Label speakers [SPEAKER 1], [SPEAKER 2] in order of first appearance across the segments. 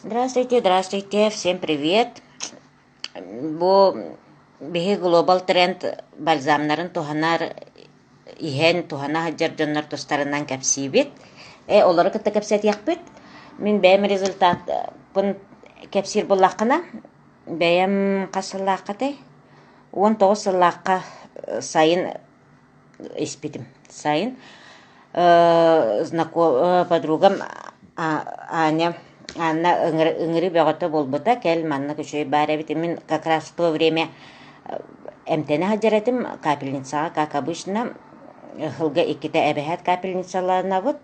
[SPEAKER 1] Здравствуйте, здравствуйте, всем привет! Бу биһи Global Trend бальзамнарын туһанар иһэн туһана сылдьар дьоннор тустарынан кэпсиибит. Олору кытта кэпсэтиэхпит. Мин бэйэм результатпын кэпсиир буоллаххына, бэйэм хас сыллааххатай? 19 сыллаахха сайын испитим. Сайын подругам Аня Анна ыҥырыы бөҕөтө буолбута, кэл маннык үчүгэй баар эбит. Мин как раз в то время эмтэнэ сылдьар этим, капельницаҕа, как обычно, сылга иккитэ эбэһээт капельницаланабыт.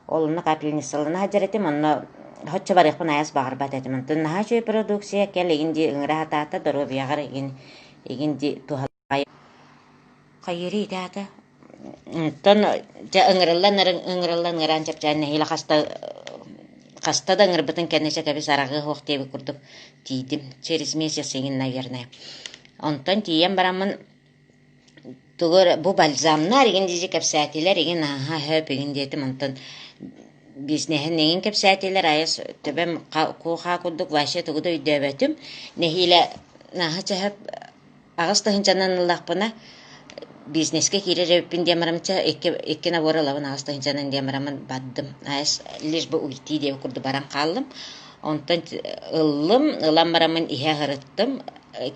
[SPEAKER 1] Ол онно капельницалана сылдьар этим, онно соччо барыахпын айас баҕарбат этим. Онтон наһаа үчүгэй продукция, кэл игин дии ыҥыра сатаата, доруобуйаҕар игин игин дии туһалаах. Хайыырый ити аата? Онтон дьэ ыҥырыллан ыҥырыллан ыҥыраан чэпчээн нэһиилэ хаста хаста да ыҥырбытын кэннэ чэ кэбис араҕыа суох диэбит курдук тиийдим. Через месяц игин, наверное. Онтон тиийэн бараммын тугу эрэ бу бальзамнар игин дии кэпсээтилэр игин ааһа хөп игин диэтим. Онтон бизнеһин игин кэпсээтилэр айас төбөм куохаа курдук вообще тугу да өйдөөбөтүм. Нэһиилэ наһаа чэһэп 8 тыһыынчанан ыллахпына, бизнескэ киирэр эбиппин диэн барамча, икки набор ылабын 8 тыһыынчанан диэн бараммын бардым. Лишь бы уйти диэбит курдук баран хааллым. Онтон ыллым, ылан бараммын иһэ аһарыттым.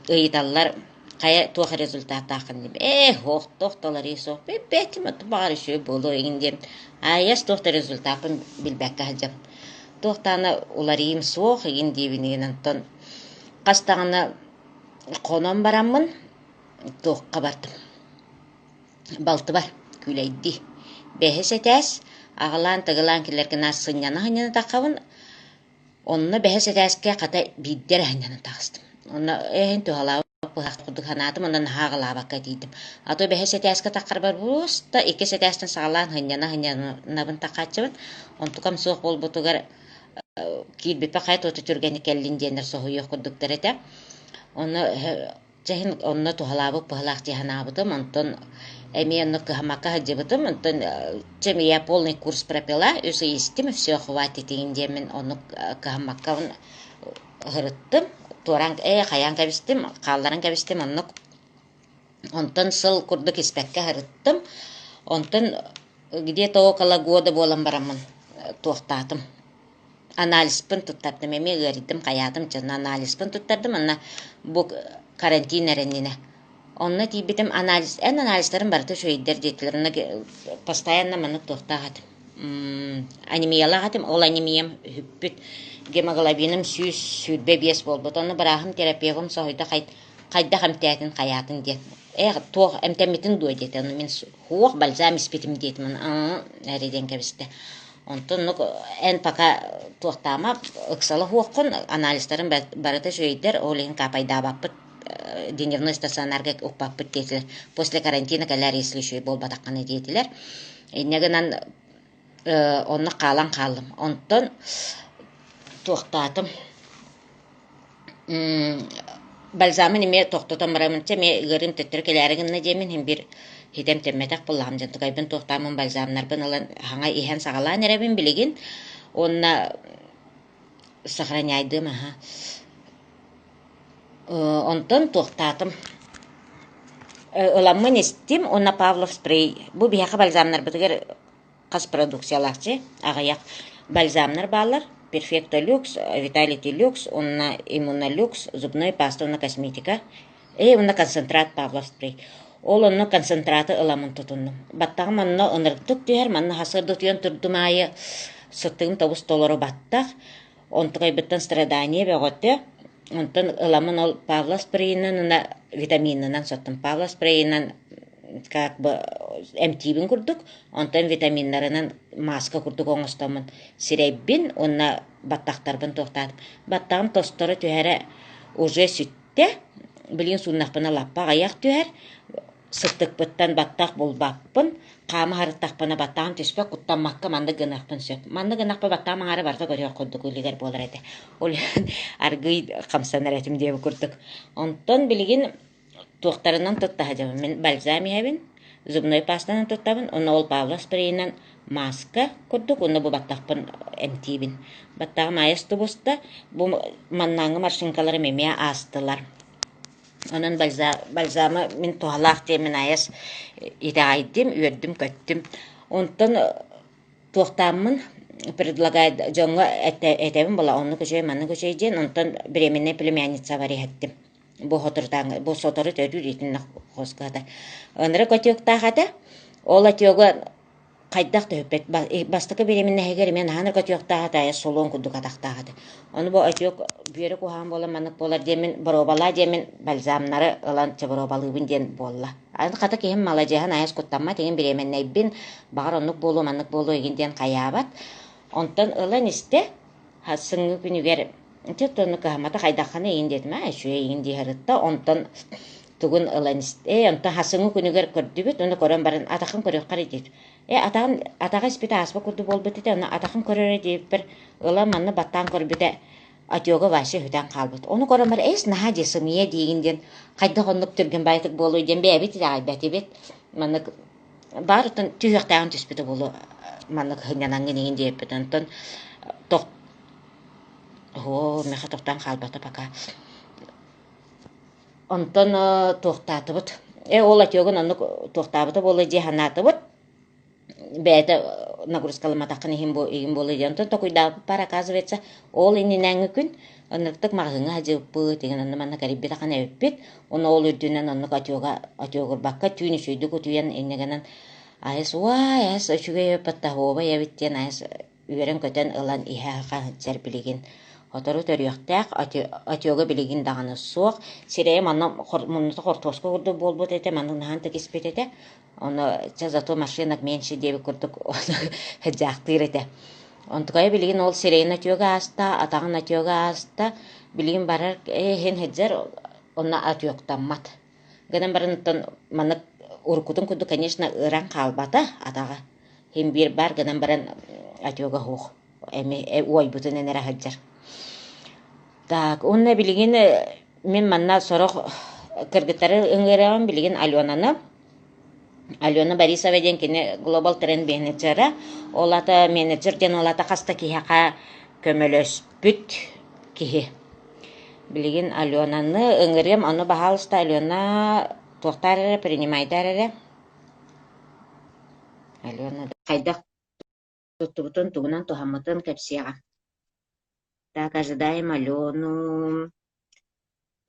[SPEAKER 1] Ыйыталлар, хайа туох результаттааххын диэн. Ээ, ох, туох да уларыйыы суох. Билбэтим, баҕар үчүгэй буолуо игин диэн. Айас туох да результаппын билбэккэ сылдьабын. Туох даҕаны уларыйыым суох игин диибин игин. Онтон хас даҕаны Хонон бараммын туохха бардым, балтыбар күүлэйдии. Бэһис этээс аҕалаан-тыгылаан кэлэргэ наар сынньана-сынньана таххабын, онно бэһис этээскэ хата биирдэ эрэ сынньанан таҕыстым. Онно эһин туһалаабыт быһах курдук санаатым уонна наһаа аҕалаабакка тиийдим. А то бэһис этээскэ таххарбар просто иккис этээстэн саҕалаан сынньана-сынньанабын таххааччыбын. Онтукам суох буолбутугар киирбиппэ хайа туота түргэнник кэллин диэннэр соһуйуох курдуктар этэ. Ону чэһин онно туһалаабыт быһалаах дии санаабытым. Онтон эмиэ онно кыһаммакка сылдьыбытым. Онтон чем я полный курс пропила, үс ый истим, все, хватит игин диэммин оннук кыһаммаккабын ыһырыттым. Туораан хайаан кэбистим, хаалларан кэбистим оннук. Онтон сыл курдук испэккэ ыһырыттым. Онтон где-то около года буолан бараммын туохтаатым. Анализпын туттардым, эмиэ ыарыйдым, хайаатым, дьэ анализпын туттардым, онно бу карантин эрэ иннинэ. Онно тиийбитим анализ, эн анализтарым барыта үчүгэйдэр диэтилэр, онно постоянно маннык туохтаах этим, анемиялаах этим, ол анемиям сүппүт, гемоглобиным 125 буолбут, онно бырааһым терапевым соһуйда хайдах эмтээтин хайаатын диэн. Ээх, туох эмтэммитин дуо диэтэ, ону мин суох бальзам испитим диэтим, ону эрэ диэн кэбистэ. Онтон оннук эн пока туохтаама ыксала суоххун, анализтарын барыта үчүгэйдэр, ол иһин капайдаабаппыт, дневной стационарга укпаппыт диэтилэр. После карантина кэлээр, если үчүгэй буолбатаххына диэтилэр. Инньэ гынан онно хаалан хааллым. Онтон туохтаатым Бальзамын эмиэ тохтотон бараммын, чэ эмиэ ыарыым төттөрү кэлээри гынна диэммин иһин биир хитэм тэммэтэх буоллаҕым дьон тукайбын туохтааммын бальзамнарбын ылан хаҥа иһэн саҕалаан эрэбин билигин уонна сохраняйдыым аһа. Онтон туохтаатым ыламмын истим уонна Павлов спрей бу биһиэхэ бальзамнарбытыгар Хас продукциялаах дьиэ аҕыйах бальзамнар бааллар: Perfecto Lux, Vitality Lux уонна Immunolux, зубной паста уонна косметика, уонна концентрат Павлов спрей. Ол онно концентраты ыламмын тутуннум. Баттаҕым онно ынырыктык түһэр, манна сарсыарда утуйан турдум аайы сыттыгым тобус толору баттах, онтукайбыттан страдание бөҕөтө. Онтон ыламмын ол Павлов спрейинэн уонна витаминынан соттум. Павлов спрейинэн как бы эмтиибин курдук, онтон витаминнарынан маска курдук оҥостоммун сирэйбин уонна баттахтарбын туохтаатым. Баттаҕым тосторо түһэрэ уже сүттэ. Билигин сууннахпына лаппа аҕыйах түһэр. Сыттыкпыттан баттах булбаппын. Хаама сырыттахпына баттаҕым түспэт, куттаммакка маннык гыныахпын сөп. Маннык гынахпа баттаҕым аҥаара барыта көрүөх курдук үлүгэр буолар этэ. Ол иһин аргыый хамсанар этим диэбит курдук. Онтон билигин туохтарынан тутта сылдьабын. Мин бальзам иһэбин. Зубной пастанан туттабын, уонна ол Павлов спрейинэн мааска курдук уонна бу баттахпын эмтиибин. Баттаҕым айас тубуста, бу маннааҥҥы морщинкаларым эмиэ аастылар. Онон бальзамы мин туһалаах диэммин айас итэҕэйдим, үөрдүм-көттүм. Онтон туохтааммын предлагает дьоҥҥо этэбин була оннук үчүгэй маннык үчүгэй диэн онтон беременная племянницабар иһэттим. Бу соторутааҥы бу сотору төрүүр итиннэ хоскоото. Ынырык отектаах этэ. Ол отега хайдах да өһүппэт. Бастакы беременноһыгар эмиэ наһаа ынырык отектаах этэ, солуон курдук атахтаах этэ. Ону бу отек бүөрэ куһаҕан буолан маннык буолар диэммин боруобалаа диэммин бальзамнары ылан чэ боруобалыыбын диэн буолла. Аны хата киһим маладьыаһын айас куттаммат, игин беременнэйбин, баҕар оннук буолуо, маннык буолуо игин диэн хайаабат. Онтон ылан истэ, сарсыҥҥы күнүгэр ити оттону кыһаммата хайдаххына игин диэтим аа үчүгэй игин дии сырытта онтон тугун ылан истэ онтон сарсыҥҥы күнүгэр көрдүбүт ону көрөн баран атахын көрүөххэ эрэ диэт э атаҕын атаҕа испитэ ааспыт курдук буолбут этэ ону атахын көрөрө диэбиппэр ылан манна баттаан көрбүтэ отёга вообще сүтэн хаалбыт ону көрөн баран эс наһаа дии сымыйа диигин диэн хайдах оннук түргэн баайытык буолуой диэн бэйэбит итэҕэйбэтибит маннык баар оттон түһүөхтээҕин түспүтэ буолуо маннык сынньанаҥҥын иҥин диэбиппит онтон тох оо миэхэ тохтоон хаалбата пока онтон туохтаатыбыт э ол отёгун оннук туохтаабыта буолуо дии санаатыбыт бэйэтэ нагрузкаламматаххын иһин бу иһин буолуо диэн онтон токуйдаабыппар оказывается ол иннинээҥҥи күн ынырыктык маҕаһыыҥҥа садьыыппыт игин онно манна кэрийбит ахан эбиппит Ону ол үрдүнэн оннук отёга отёгурбакка түүн үчүгэйдик утуйан инньэ гынан айас уай айас үчүгэй подтаһуобай эбит диэн айас үөрэн-көтөн ылан иһэ хаһыытсар билигин сотору төрүөхтээх отёга билигин даҕаны суох сирэйэ манна муннута хортуоска курдук буолбут этэ маннык наһаан тикиспит этэ ону чэ зато машинок меньше диэбит курдук сыдьаахтыыр этэ онтукайа билигин ол сирэйин отёга ааста атаҕын отёга ааста билигин барар иһин сылдьар онно отёктаммат гынан баран оттон маннык уруккутун курдук конечно ыран хаалбата атаҕа син биир баар гынан баран отёга суох эми уойбутунан эрэ сылдьар так уонна билигин мин манна сорох кыргыттары ыҥырыаҕым билигин Аленаны Алена Борисова диэн кини Global Trend менеджера ол аата менеджер диэн ол аата хас да киһиэхэ көмөлөспүт киһи Билигин Аленаны ыҥырыам, ону баһаалыста Алена туохтаар эрэ, принимайдаар эрэ. Алена хайдах туттубутун, тугунан туһаммытын кэпсиэҕэ. Так, ожидаем Алену.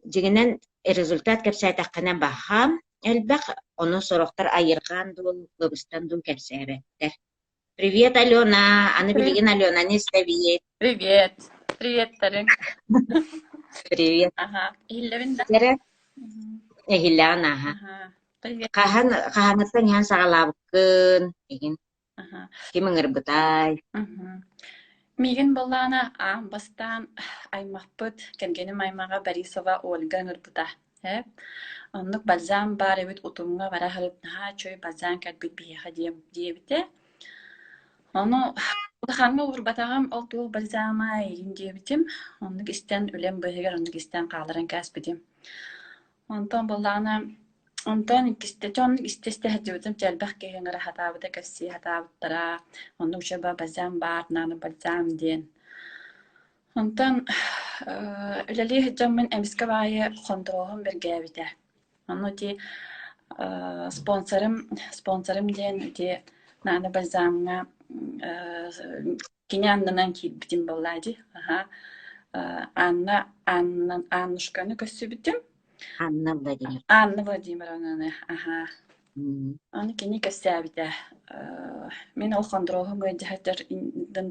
[SPEAKER 1] Дьиҥинэн, результат кэпсээтэххинэ баһаам элбэх, ону сорохтор айырҕаан дуу, кыбыстан дуу кэпсээбэттэр. Привет, Алена! Аны билигин Аленаны истэбит.
[SPEAKER 2] Привет. Приветтарыҥ.
[SPEAKER 1] Привет.
[SPEAKER 2] Аха. Иһиллэбин да?
[SPEAKER 1] Эрэ эһиллэҕин ааһа.
[SPEAKER 2] Аха. Привет.
[SPEAKER 1] Хаһан хаһаныттан иһэн саҕалаабыккын игин
[SPEAKER 2] Аха.
[SPEAKER 1] ким ыҥырбытай?
[SPEAKER 2] Мгм. Миигин былаана аан бастаан аймахпыт, кэргэним аймаҕа Борисова Ольга ыҥырбыта. Ээ, оннук бальзам баар эбит утумҥа бара сырыт наһаа үчүгэй бальзам кэлбит биһиэхэ диэн диэбитэ. Ону улахаҥҥа уурбатаҕым, ол туох бальзама эйигин диэбитим. Оннук истэн үлэм быыһыгар оннук истэн хаалларан кээспитим. Онтон буоллаҕына, онтон иккистэ дьэ оннук истэ-истэ сылдьыбытым, чэ элбэх киһи ыҥыра сатаабыта, кэпсии сатаабыттара. Оннук учуоба бальзам баар, наада бальзам диэн. Онтон үлэлии сылдьаммын эмискэ баайы хонтуруолум бэргээбитэ. Ону ити спонсорым, спонсорым диэн ити Наана бальзамҥа кини аннынан киирбитим буоллаа дии. Аһаа. Анна Анна Аннушканы көрсүбүтүм.
[SPEAKER 1] Анна Владимировна.
[SPEAKER 2] Анна Владимировнаны, аһаа. Аны кини кэпсээбитэ. Мин ол хондуруоһум ыалдьыһар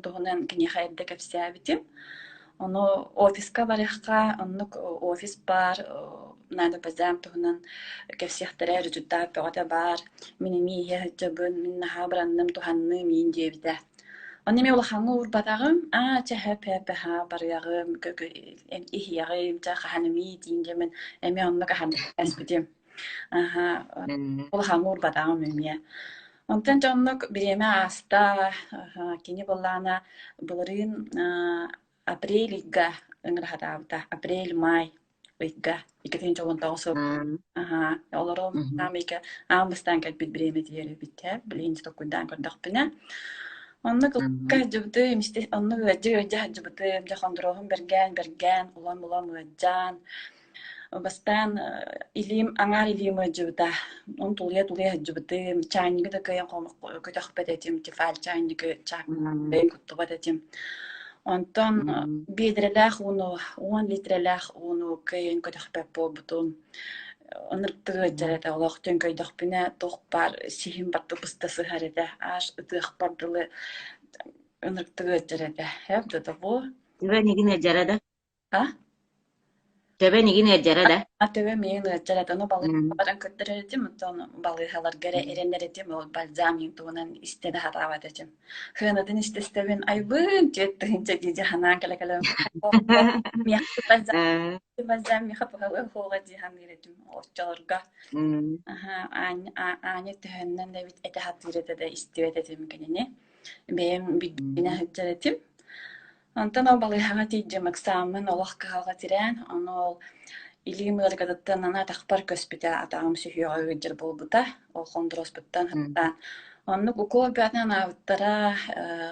[SPEAKER 2] туһунан киниэхэ эрдэ кэпсээбитим. Ону офиска барыахха, оннук офис баар, надо базам туһунан кэпсиэхтэрэ, результат бөҕөтө баар. Мин эмиэ иһэ сылдьабын, мин наһаа баранным, туһанным иин диэбитэ. Ону эмиэ улахаҥҥа уурбатаҕым, аа чэ һэп һэп аһаа барыаҕым, иһиэҕим, чэ хаһан эмиий диин диэмин эмиэ оннук аһан эспитим. Аһаа, улахаҥҥа уурбатаҕым эмиэ. Онтон дьэ оннук бириэмэ ааста, кини былаана былырыын апрель ыйга ыҥыра сатаабыта, апрель-май. ыйга 2019 сыл аһаа олору аамыйка аан бастаан кэлбит бириэмэтигэр эбит ээ билигин толкуйдаан көрдөхпүнэ онно кылка сылдьыбытым онно ыалдьа ыалдьа сылдьыбытым дьэ хондуруоһум бэргээн бэргээн улам улам ыалдьаан Бастаан илиим аҥаар илиим ыалдьыбыта. Ону тулуйа-тулуйа сылдьыбытым. Чаанньыгы да кыайан көтөхпөт этим, тефаль чаанньыгы чаанньыгы куттубат этим. Онтон биэдэрэлээх ууну, 10 литрэлээх ууну кыайан көтөхпөт буолбутум. Ынырыктык ыалдьар этэ. Олох төҥкөйдөхпүнэ туох баар сиһим барыта быста сыһар этэ. Аж ытыахпар дылы ынырыктык ыалдьар этэ. Эп да того.
[SPEAKER 1] Төбө эйигин ыалдьара да?
[SPEAKER 2] А?
[SPEAKER 1] Төбө эйигин ыалдьара да?
[SPEAKER 2] А төбөм миигин ыалдьар этэ, ону балыыһаҕа баран көрдөрөр этим, оттон балыыһаларга эрэ эрэнэр этим, ол бальзам туһунан истэ да сатаабат этим. Хыанатын истэ-истэбин айбыын 4000 дии дии санаан кэлэ-кэлэ миэхэ бальзам бальзам миэхэ туһалыа суоҕа дии саныыр этим оччолорго. Аха, Аня төһөннөн да эбит этэ сатыыр этэ да истибэт этим кинини. Бэйэм билбинэ сылдьар этим. Онтон ол балыыһаҕа тиийдим, ыксааммын олох кыһалҕа тирээн, ону ол илиим ыарыкатыттан аны атахпар көспүтэ, атаҕым сүһүөҕэ ыалдьар буолбута, ол хондуруоспуттан сыттаан. Оннук укуол бөҕөтүн анаабыттара,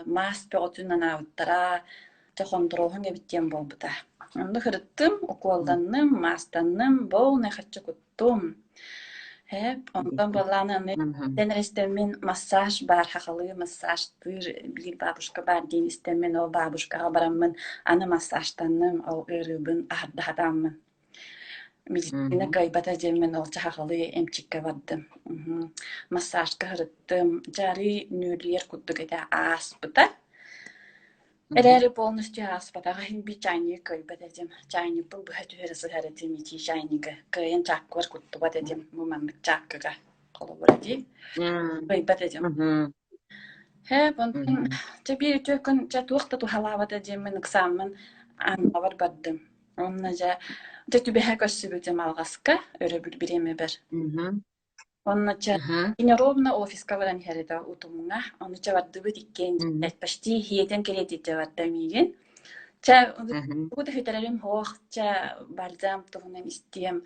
[SPEAKER 2] маас бөҕөтүн анаабыттара, дьэ хондуруоһуҥ эбит диэн буолбута. Оннук ырыттым, укуолланным, маастанным, полный хаччы куттум. Эп, онтон буоллаҕына аны истэн эрэ истэммин массаж баар, сахалыы массажтыыр биир бабушка баар диэн истэммин ол бабушкаҕа бараммын аны массажтанным, ол ыарыыбын аһарда сатааммын. Медицина кыайбата диэммин ол сахалыы эмчиккэ бардым. Массажка сырыттым. Дьэ арыый нүөлүйэр курдук этэ ааспыта. Эрээри полностью ааспатаҕа иһин биир чайнигы кыайбат этим. Чайникпын быһа түһэрэ сыһар этим итии чайнигы. Кыайан чааккабар куттубат этим. Бу маннык чааккыга холобура дии. Кыайбат этим. Һээп, онтон чэ биир үтүө күн чэ туох да туһалаабата диэммин ыксааммын Аннабар бардым. Онно дьэ дьэ түбэһэ көрсүбүтүм алҕаска өрөбүл бириэмэбэр. Онно чэ кини ровно офиска баран иһэр этэ утумҥа. Ону чэ бардыбыт иккиэн почти иһиэтэн кэриэтэ барда миигин. Чэ тугу да сүтэрэрим суох, чэ бальзам туһунан истиэм,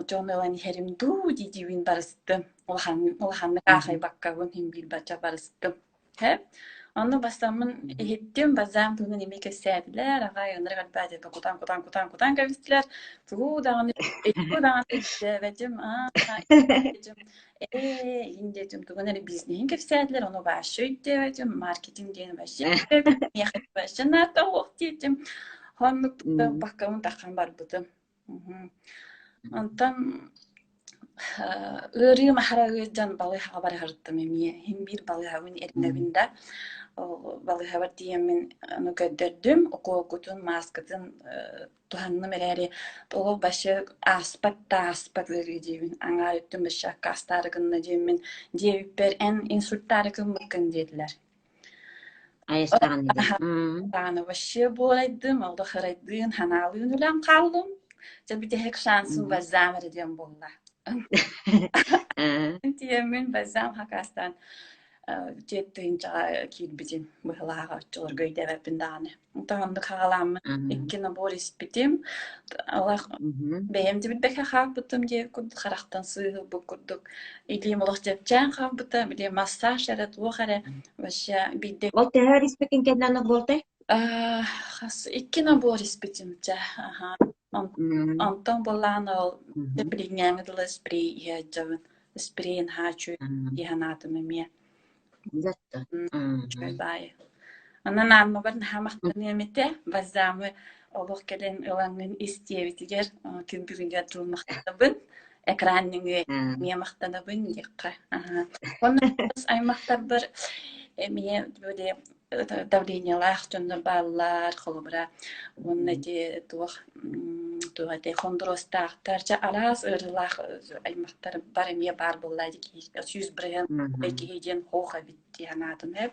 [SPEAKER 2] дьон ылан иһэрим дуу дии-диибин барыстым. Улахан улаханнык аахайбаккабын иһин биир бачча барыстым. Һэ? Онно бастаммын иһиттим, бальзам туһунан эмиэ кэпсээтилэр, аҕай ынырык элбээтэ кутан кутан кутан кутан кэбистилэр. Тугу даҕаны тугу даҕаны өйдөөбөтүм, аа диэтим, ээ иһин диэтим, тугун эрэ бизнеһин кэпсээтилэр, ону вообще өйдөөбөтүм, маркетинг диэн вообще өйдөөбөтүм, миэхэ вообще наада суох диэтим. Оннук баккабын таххан барбытым. Онтон ыарыым аһара ыалдьан балыыһаҕа барыһыртым эмиэ. Иһин биир балыыһабын эрэнэбин да, ол балыыһабар тиийэммин ону көрдөрдүм, укуолгутун, мааскытын туһанным эрээри, ол вообще ааспат да ааспат ыарыы диибин. Аҥаар өттүм вообще аккаастаары гынна диэммин, диэбиппэр эн инсультаары гыммыккын диэтилэр.
[SPEAKER 1] Айастаҕын дии.
[SPEAKER 2] Даҕаны вообще буолайдым, олох ырайдыын, ханаалыын үлэм хааллым. Дьэ бүтэһик шансым бальзам эрэ диэн буолла. Тиэммин бальзам хакаастаан 4000-ҕа киирбитим быһылааҕа оччолорго өйдөөбөппүн даҕаны. Онтон оннук хаҕалааммын икки набор испитим. Олох бэйэм да билбэккэ хаалбытым диэн курдук харахтан сыыһырбыт курдук. Илиим олох чэпчээн хаалбыта, били массаж эрэ туох эрэ вообще биирдэ
[SPEAKER 1] Ол төһө испитин кэннэ оннук буолтай?
[SPEAKER 2] Хас икки набор испитим чэ аха. Онтон буоллаҕына ол билиҥҥээҥи дылы спрей иһэ сылдьабын. Спрейин хаачуй дии санаатым эмиэ. Үчүгэй баайы. Онон Аннабар наһаа махтаныам этэ. Бальзамы олох кэлэн ылаҥҥын ис диэбитигэр күн бүгүнүгэр дылы махтанабын. Экран нөҥүө эмиэ махтанабын диэххэ. Уонна аймахтарбар эмиэ били давлениелаах дьоннор бааллар, холобура, уонна ити туох туох этэй хондуруостаахтар, чэ араас ыарыылаах аймахтар бар эмиэ баар буолла дии киһи 100% киһи диэн хоох эбит дии санаатым эп.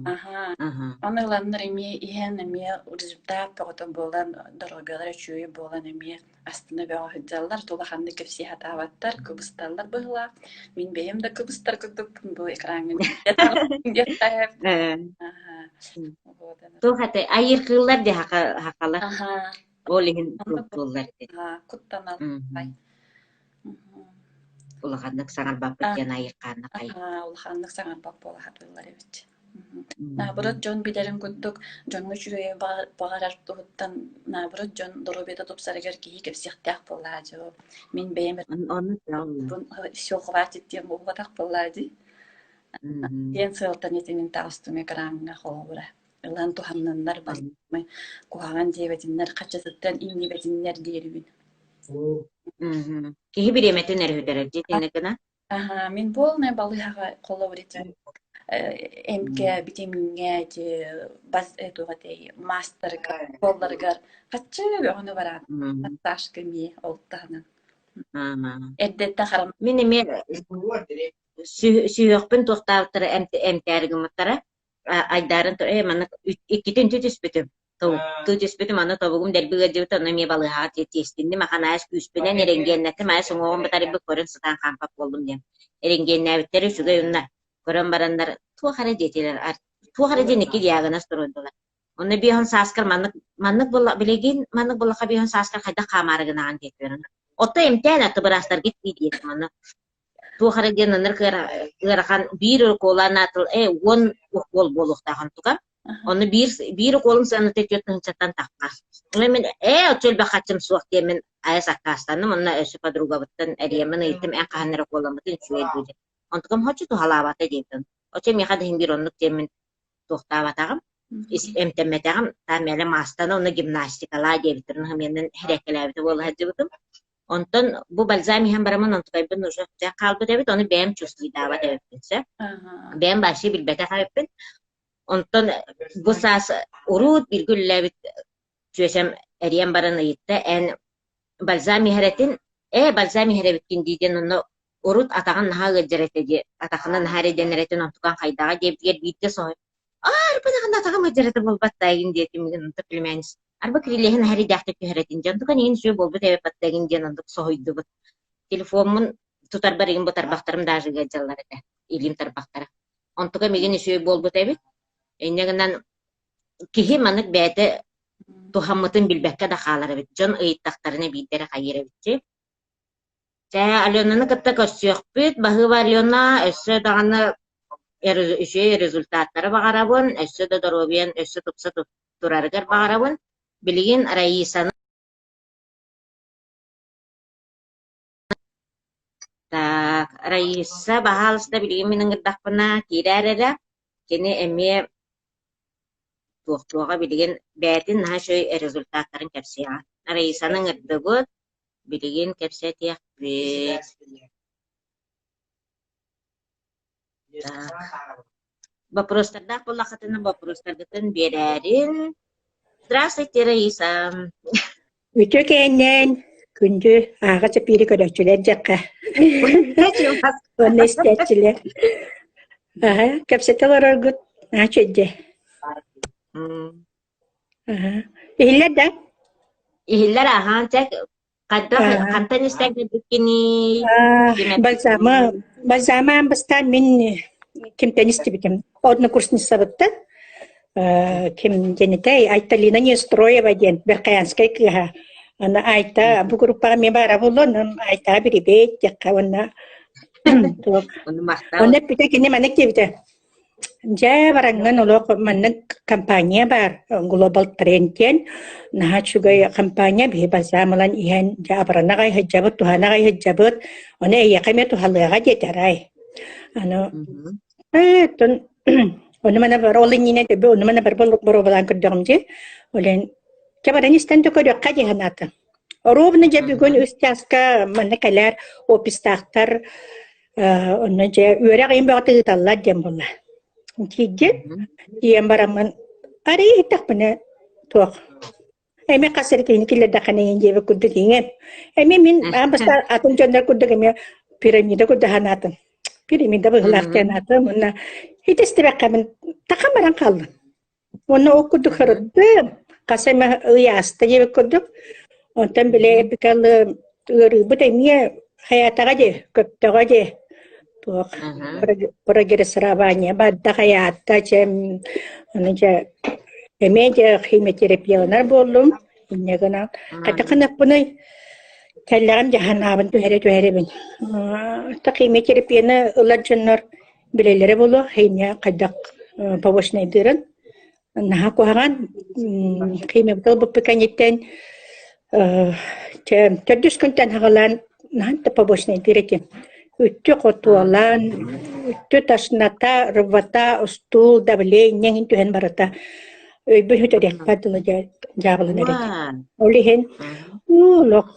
[SPEAKER 2] Аха. Аны ыланнар эмиэ иһэн эмиэ результат бөҕөтө буолан, доруобуйалара үчүгэй буолан эмиэ астына бөҕө сылдьаллар, улаханнык кэпсии сатаабаттар, кыбысталлар быһыылаах. Мин бэйэм да кыбыстар курдукпун бу экраҥҥа
[SPEAKER 1] Туох этэй? Айыыр кыыллар дии хахалар.
[SPEAKER 2] Аха.
[SPEAKER 1] Ол иһин
[SPEAKER 2] Оннук
[SPEAKER 1] туохтууллар эбит.
[SPEAKER 2] куттанал
[SPEAKER 1] Мгм. Улаханнык саҥарбаппыт диэн айыккаанна хай.
[SPEAKER 2] Улаханнык саҥарбат буола сатыыллар эбит. Наоборот, дьон билэрин курдук, дьоҥҥо үчүгэйи баҕарар туһуттан, наоборот, дьон доруобуйата тупсарыгар киһи кэпсиэхтээх буоллаа дьоо. Мин бэйэм все хватит диэн буолбатах буоллаа дии. Диэн сыалтан итинин таҕыстым экраҥҥа холобура. Ылан туһанныннар барыммы, куһаҕан диэбэтиннэр, хаччатыттан иҥнибэтиннэр диэрибин.
[SPEAKER 1] Киһи бириэмэтин эрэ сүтэрэр дии итинник гына.
[SPEAKER 2] Аһаа, мин полная балыыһаҕа холобур ити эмкэ, битэмииҥҥэ ити бас туох этэй маастарга, суолларыгар хаччы бөҕөнү бараан массажка эмиэ ол таһынан. Эрдэттэн харам
[SPEAKER 1] Мин эмиэ сүһүөхпүн туохтаабыттара эмтээри гыммыттара айдаарын ээ маннык иккитин түспүтүм тобуктуу түспүтүм аны тобугум дэлби ыалдьыбыта онно эмиэ балыыһаҕа тиэстинним ахан айас күүспүнэн эрэнгиэннэттим айас уҥуоҕум бытарыйбыт көрөн сытан хаампат буоллум диэн эрэнгиэннээбиттэрэ үчүгэй уонна көрөн бараннар туох эрэ диэтилэр туох эрэ диэн икки диагноз туруордулар онно биэһон сааскар маннык маннык буолла билигин маннык буоллахха биэһон сааскар хайдах хаамаары гынаҕын диэтилэр отто эмтээн аты быраастаргыт дии диэтим онно Туох эрэ диэн ынырык ыарахан биир укуола анаатыл ээ 10 укуол буолуохтаах онтука. Ону биир биир укуолум сыаната 4 тыһыынчаттан тахха. Онно мин ээ оччо элбэх хаччым суох диэммин айас аккаастанным. Онно өссө подругабыттан эрийэммин ыйыттым эн хаһан эрэ укуоламмытын үчүгэй дуу диэн. Онтукам хоччу туһалаабата диэбитим. Оччо миэхэ да иһин биир оннук диэммин туохтаабатаҕым, эмтэммэтэҕим. Таам мээлэ маастана уонна гимнастикалаа диэбиттэр. Онно миэнэн эрэккэлээбитэ буола сылдьыбытым. Онтон бу бальзам иһэн бараммын онтукайбын уже хаалбыт эбит, ону бэйэм чувствуйдаабат эбиппин сөп. Бэйэм вообще билбэтэх эбиппин. Онтон бу саас уруут бииргэ үлэлээбит түөсэм эрийэн баран ыйытта, эн бальзам иһэр этин, ээ бальзам иһэр эбиккин дии диэн онно урут атаҕын наһаа ыалдьар этэ дии, атахына наһаа эрэйдэнэр этин онтукан хайдаҕа диэбитигэр биирдэ соһуй аа арбанаҕына атаҕым ыалдьар этэ буолбат да игин диэтим онто племянница арба кирилиэһин наһаа эрэйдээхтик түһэр этин дьон онтукан игин үчүгэй буолбут эбит игин диэн оннук соһуйдубут телефоммун тутарбар игин бу тарбахтарым даже ыалдьаллар этэ илиим тарбахтара онтука мигин үчүгэй буолбут эбит инньэ гынан киһи маннык бэйэтэ туһаммытын билбэккэ да хаалар эбит дьон ыйыттахтарына биирдэ эрэ хайыыр эбит Чэ, Аленаны кытта көрсүөхпүт. Баһыыба Алена, өссө даҕаны үчүгэй результаттары баҕарабын, өссө да доруобуйан өссө тупса турарыгар баҕарабын. Билигин Раисаны Так, Раиса, баһаалыста, билигин мин ыҥырдахпына киирээр эрэ. Кини эмиэ туохтуоҕа билигин бэйэтин наһаа үчүгэй результаттарын кэпсиэҕэ. Раисаны ыҥырдыбыт, Билигин кэпсэтиэхпит. Так. Вопростардаах буоллаххытына боппуруостаргытын биэрээрин. Здравствуйте, Раиса.
[SPEAKER 3] Үтүө кээннээн күндү ааҕа чэпиири көрөөччүлэр дьэххэ уонна истээччилэр. Аһа, кэпсэтэ олороргут наһаа үчүгэй. Аһа. Иһиллэр да?
[SPEAKER 1] Иһиллэр аһаан чэ хайдах хантан истэн кэлбиккиний?
[SPEAKER 3] Бальзама, бальзама аан бастаан мин кимтэн истибитим. Однокурсницабыттан ким диэн этэй Айталина Нестроева диэн Верхоянскай кыыһа. Аны Айта бу группаҕа эмиэ баара буолуо, онон Айтаҕа бирибиэт диэххэ уонна туох. Онно эппитэ кини маннык диэбитэ. Дьэ, бараҥҥын олох маннык компания баар, Global Trend диэн наһаа үчүгэй компания, биһи бальзам ылан иһэн дьэ абырана аҕай сылдьабыт, туһана аҕай сылдьабыт, ону эйиэхэ эмиэ туһалыаҕа диэтэ арай. Аны ээ, оттон ону маны бар ол иннинэ төбө ону маны бар боруобалаан көрдөҕүм дии. Ол иһин чэ баран истэн да көрүөххэ дии санаатым. Ровно дьэ бүгүн үс чааска манна кэлэр офистаахтар Онно дьэ үөрэх ыйын бөҕөтө ыыталлар диэн буолла. Тиийдим, тиийэн бараммын арыый иһиттэхпинэ туох эмиэ хас эрэ киһини киллэрдэххинэ иҥин диэбит курдук иҥэн. Эмиэ мин аан бастаан атын дьоннор курдук эмиэ пирамида курдук санаатым. Пирамида быһыылаах диэн аатым уонна ити истибэххэ мин тахан баран хааллым. Уонна ол курдук сырыттым, хас эмэ ый ааста диэбит курдук. Онтон били эпикалы ыарыыбыт эмиэ хайаатаҕа дии, көптөҕө дии. Туох прогрессирование барда хайаатта дьэ, ону дьэ эмиэ дьэ химиотерапияланар буоллум. Инньэ гынан хата гыныппыный кэллэҕим дьаһанаабын түһэрэ түһэрэбин. Химиотерапияны ылар дьоннор билэллэрэ буолуо, химия хайдах побочнайдыырын. Наһаа куһаҕан химиябыт ылбыппыт кэнниттэн төрдүс күнтэн саҕалаан наһаа да побочнайдыыр этим. Үттү хотуолаан, үттү тошнота, рвота, устуул, давление иҥин түһэн барыта өйбүн сүтэриэхпэр дылы дьаабыланар этим. Ол иһин олох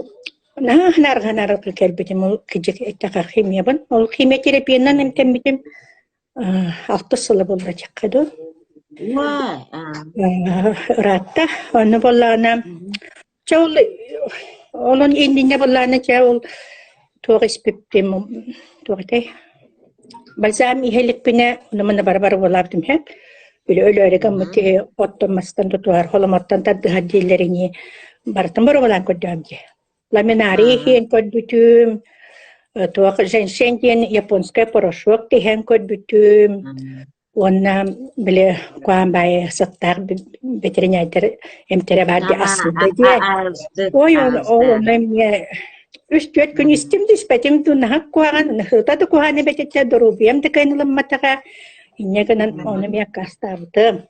[SPEAKER 3] наһаа ханаарҕа кэлбитим ол кыдьык эттэхэ химиябын. Ол химиотерапиянан эмтэммитим алтыс сыла буолла диэххэ дуу. Ыраатта. Онно буоллаҕына чэ ол онон иннинэ буоллаҕына чэ ол туох испиппин туох этэй бальзам иһэ иликпинэ ону-маны бары-бары буолаабытым иһэ. Били өлөөрү гыммыт киһи оттон-мастан тутуһар, холомоттон тардыһар дииллэринии барытын боруобалаан көрдөһөм дии. Ламинарий иһин көрбүтүм, туох женьшень диэн японскай порошок тиһэн көрбүтүм уонна били куһаҕан баайы сыттаах бэтэринээрдэр эмтэрэ баар дии ассыыда диэн. Ой, ол онно эмиэ үс-түөрт күн истим да испэтим дуу наһаа куһаҕан, ыһыыта да куһаҕан эбэтэ доруобуйам да кыайан ылымматаҕа. Инньэ гынан ону эмиэ аккаастаабытым.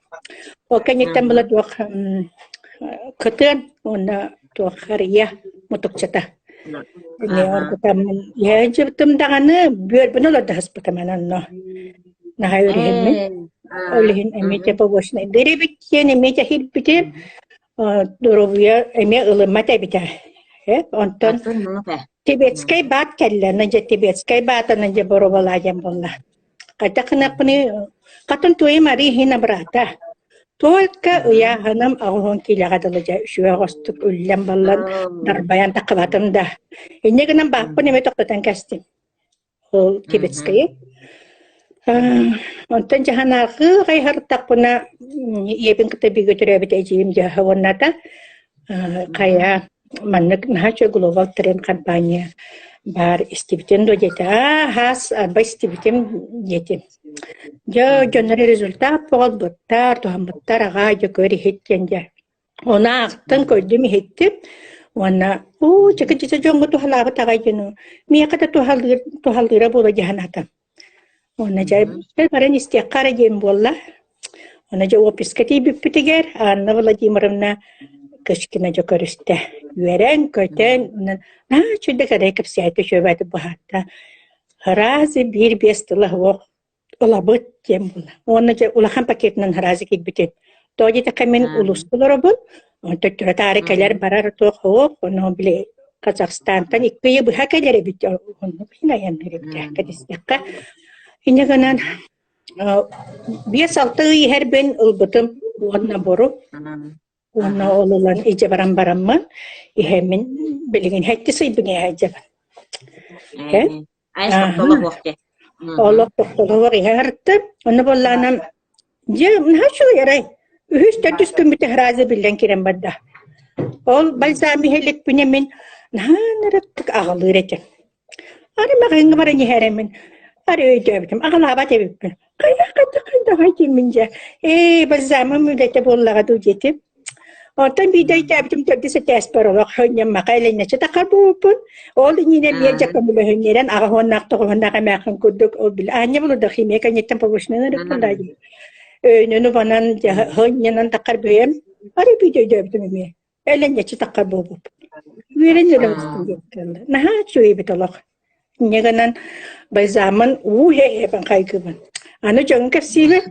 [SPEAKER 3] Ол кэнниттэн была туох кытыан уонна туох харыйа мутукчата. Эмиэ оргутаммын иһээдьибитим даҕаны бүөрбүн олордоһуспутум онно. Наһаа үөрүһэммин. Ол иһин эмиэ те побочнайдыыр эбит диэн эмиэ тэһийбитим. Доруобуйа эмиэ ылыммат эбитэ. Онтон тибетскэй баат кэллэ. Дьэ тибетскэй баатынан дьэ боруобалаа диэн буолла. Хайдах гыныахпыный, хатын туойум арыы иһин абыраата. Только ыйааһыным 80 киилэҕэ дылы дьэ үчүгэй оҕостук үллэн-баллан дарбайан таххыбатым да. Инньэ гынан бааппын эмэ тохтотон кэстим. Ол Тибетскэйи. Онтон дьаһанааҕы хайһартахпына ийэбин кытта бииргэ төрөөбүт эдьиийим дьаһа уонната хайа маннык наһаа үчүгэй Global Trend компания баар истибитин дуо диэтэ. Аа, хаас арба истибитим диэтим. Дьэ, дьоннор результат буолбуттар, туһаммыттар аҕаа дьэ көр иһит диэн дьэ. Ону аахтан көрдүм иһиттим уонна уу чэкэ-чэчэ дьоҥҥо туһалаабыт аҕай диэн миэхэ да туһалыыр туһалыыра буолуо дии санаатым. Уонна дьэ баран истиэххэ эрэ диэн буолла. Уонна дьэ офиска тиийбиппитигэр Анна Владимировна Кычкина дьэ көрүстэ. Үөрэн-көтөн, онон наһаа үчүгэй кэрэ кэпсээтэ үчүгэйдик быһаарда. Ыраас биир-биэс тыла суох ылабыт диэн буолла. Уонна дьэ улахан пакетынан ыраас киирбитим. Тоҕо диэтэххэ мин улууска олоробун, төттөрү-таары кэлэр-барар туох суох, ону били Казахстантан икки ыйы быһа кэлэр эбит, оннук иһин айанныыр эбит кэтэстэххэ. Инньэ гынан 5-6 ый иһэрбин ылбытым уонна бору уонна ол ылан илдьэ баран бараммын иһэммин билигин сэттис ыйбын иһэ сылдьабын. Олох тохтолоһуох иһэ сырыттым. Онно буоллаҕына дьэ наһаа үчүгэй арай. Үһүс төрдүс күммүтэ сразу биллэн киирэн барда. Ол бальзам иһэ мин наһаа ынырыктык аҕылыыр этим. Ары маҕаһыыҥҥа баран иһэрэммин ары өйдөөбүтүм, аҕалаабат эбиппин. Хайдах хайдах хайдаҕай диэммин дьэ, ээ бальзамым үлэтэ буоллаҕа дуу диэтим. Онтон биирдэ өйдөөбүтүм төрдүс этээспэр олох хонньоммаха элэннэччи тахар буолбуппун. Ол иннинэ биир дьэ көмөлөһүннэрэн аҕа уоннаах тоҕуһуннаах эмээххин курдук ол били аанньа булуда химия кэнниттэн повышенный ырыппын даа дии. Өйүнэн убанан дьэ хонньонон тахар бэйэм ары биирдэ өйдөөбүтүм эмиэ. Элэннэччи таххар буолбуппут. Үөрэн үөрэн диэбит Наһаа үчүгэй эбит олох. Инньэ гынан бальзаммын уу иһэ-иһэбин хайгыыбын. Аны дьоҥҥо кэпсиибин.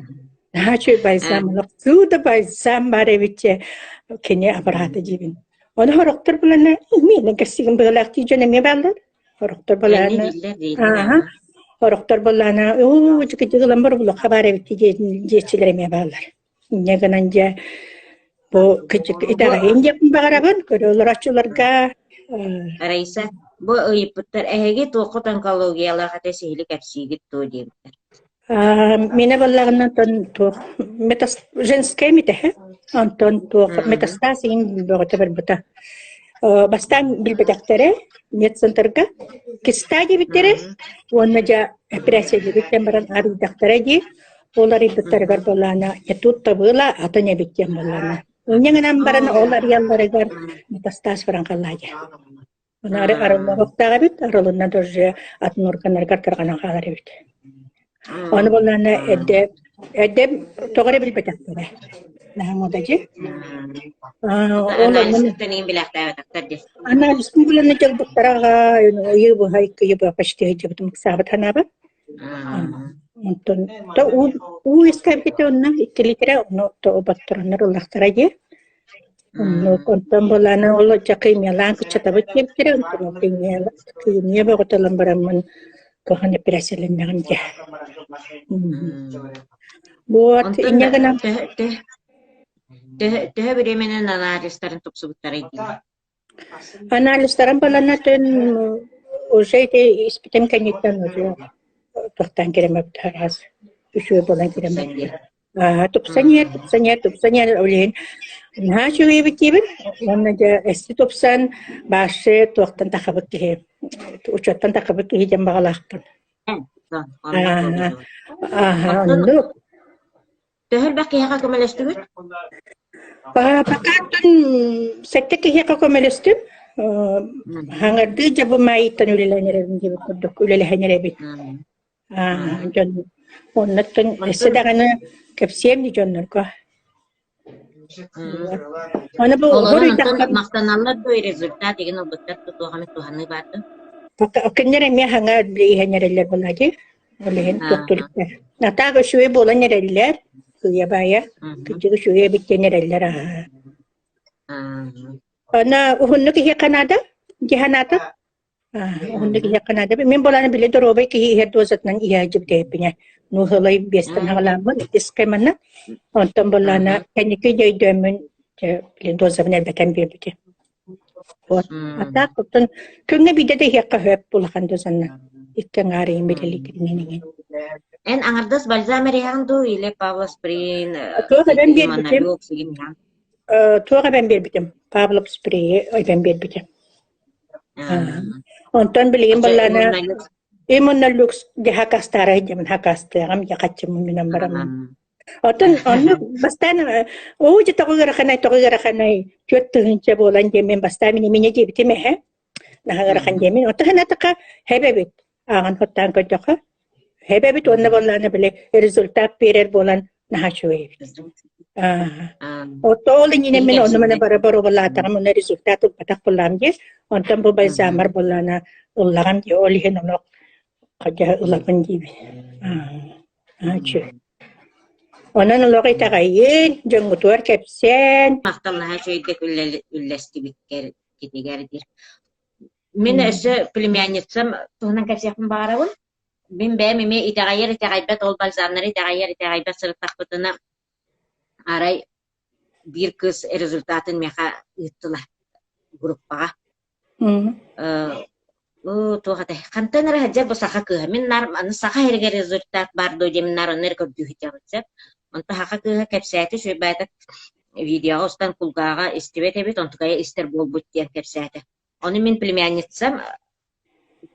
[SPEAKER 3] Наһаа үчүгэй бальзам олох. Чудо бальзам баар эбит дьэ. Кини абыраата диибин. Ону сорохтор булана миэнэ кэпсиигин быһыылаах дии дьон эмиэ бааллар. Сорохтор булана ааһа сорохтор булана оо дьикти ылан бар булуохха баар эбит диэччилэр эмиэ бааллар. Инньэ гынан дьэ бу кырдьык итэҕэйин диэхпин баҕарабын көрө олорооччуларга
[SPEAKER 1] Раиса, бу ыйыппыттар эһиги туоххут онкологиялаах этэ сиһили кэпсиигит дуо диэбиттэр.
[SPEAKER 3] Миэнэ буоллаҕына онтон туох метас женскэй митэһэ онтон туох метастаз иһин бөҕөтө барбыта. Бастаан билбэтэхтэрэ медцентрга киста диэбиттэрэ уонна дьэ операция диэбиттэн баран арыйдахтара дии Ол арыйбыттарыгар буоллаҕына, не тут-то было, атын эбит диэн буоллаҕына. Инньэ гынан баран ол арыйалларыгар метастаз баран хаалла дии. Аны арыллыбыттаах эбит, арылынна да уже атын органнарыгар тарҕанан хаалар эбит. Аны буоллаҕына эрдэ эрдэ тоҕо эрэ билбэтэхтэрэ. Наһаа муода дии. Ол
[SPEAKER 1] Анализтан иин билээхтээбэтэхтэр дии.
[SPEAKER 3] Анализпын буланна дьалбыттара аҕай, ыйы быһа, икки ыйы быһа почти сылдьыбытым ыксаабыт санаабар. Онтон то уу уу үөскээбитэ онно икки литра ону то оботтороннор ыллахтара дии. Оннук онтон буолааны ол дьэ химиялаан кыччатабыт диэбиттэрэ онтон ол химия бөҕөтө ылан бараммын кыһын эпэрээссийэлэннэҕим дии. Вот
[SPEAKER 1] Онтон
[SPEAKER 3] инньэ гынан
[SPEAKER 1] төһө төһө төһө төһө бириэмэнэн анализтарын тупсубуттарай дии?
[SPEAKER 3] Анализтарын баланатын уже ити испитим кэнниттэн уже туохтаан киримэбит араас үчүгэй буолан киримэбит. Аа, тупсан иһэр, тупсан иһэр, тупсан иһэр, ол иһин наһаа үчүгэй эбит диибин. Уонна дьэ эсти тупсан, башы туохтан тахабыт киһи, учуоттан тахабыт киһи диэн баҕалаахпын. Аа, аа, оннук.
[SPEAKER 1] Төһө элбэх киһиэхэ көмөлөстүгүт?
[SPEAKER 3] Пока сэттэ киһиэхэ көмөлөстүм. Хаҥардыы дьэ бу маайыттан үлэлээн эрэбин диэбит курдук үлэлэһэн эрэбин. Дьон оннуттан өссө даҕаны кэпсиэм дии дьоннорго. Аны бу
[SPEAKER 1] Олорон онтон махтаналлар дуо результат игин ылбыттар туох эмит туһаныы баар дуо?
[SPEAKER 3] Кинилэр эмиэ хаҥа иһэн эрэллэр буолла дии. Ол иһин туохтуулуктар. Атаак үчүгэй буолан эрэллэр. Сыыйа баайа. Кырдьык үчүгэй эбит диэн эрэллэр аһаа. Ана уһуннук иһиэххэ наада? Дии санаатым. Уһуннук иһиэххэ наада. Мин буолааны били доруобай киһи иһэр дозатынан иһээдьибит эбиппинэ. Нуһалай биэстэн хаҕалааммын иккискэ манна. Онтон буоллаана кэнники дьэ өйдөөммүн били дозабын элбэтэн биэрбитим. Вот. А так оттон күҥҥэ биирдэ да иһиэххэ сөп улахан дозанна. Икки аҥаар иһин билэлииккитинэн иҥин.
[SPEAKER 1] Эн аҥардас бальзам эриһэҕин дуу или Павлосприн,
[SPEAKER 3] Туох эбэн биэрбитим?
[SPEAKER 1] Монолюкс игин иһэҕин?
[SPEAKER 3] Туох эбэн биэрбитим? Павлов спрейи эбэн биэрбитим. Онтон билигин баллаана Иммунолюкс дьэ хакастаара дьэмин хакастыаҕым дьэ хаччыммын минэн бараммын. Оттон оннук бастаан оо дьэ тоҕо ыараханай тоҕо ыараханай 4000 буолан диэммин бастаан мин иминэ диэбитим эһэ наһаа ыарахан диэмин оттон санаатахха хэбэбит ааҕан хоттаан көрдөххө хэбэбит уонна буоллаана били результат биэрэр буолан наһаа үчүгэй эбит. Отто ол иннинэ мин онно маны бара боруобалаатаҕым уонна результат ылбатах буоллаам дии. Онтон бу бальзамар буоллаана ыллаҕым дии ол иһин олох хадьа ылабын диибин. Үчүгэй. Онон олох итэҕэйин, дьоҥҥутугар кэпсээн.
[SPEAKER 1] Махталлаһа үчүгэйдик үллэстибиккэр китигэр диир. Мин өссө племянницам туһунан кэпсиэхпин баҕарабын. Мин бэйэм эмиэ итэҕэйэр итэҕэйбэт ол бальзамнары итэҕэйэр итэҕэйбэт сырыттахпытына арай биир кыыс результатын миэхэ ыыттылар группаҕа. Туох этэй хантан эрэ сылдьар бу саха кыыһа мин наар аны саха иһэригэр результат баар дуо диэн наар онно эрэ көрдүү сылдьабын сөп онтон саха кыыһа кэпсээтэ үчүгэй видеоҕа устан кулгааҕа истибэт эбит онтукайа истэр буолбут диэн кэпсээтэ ону мин племянницам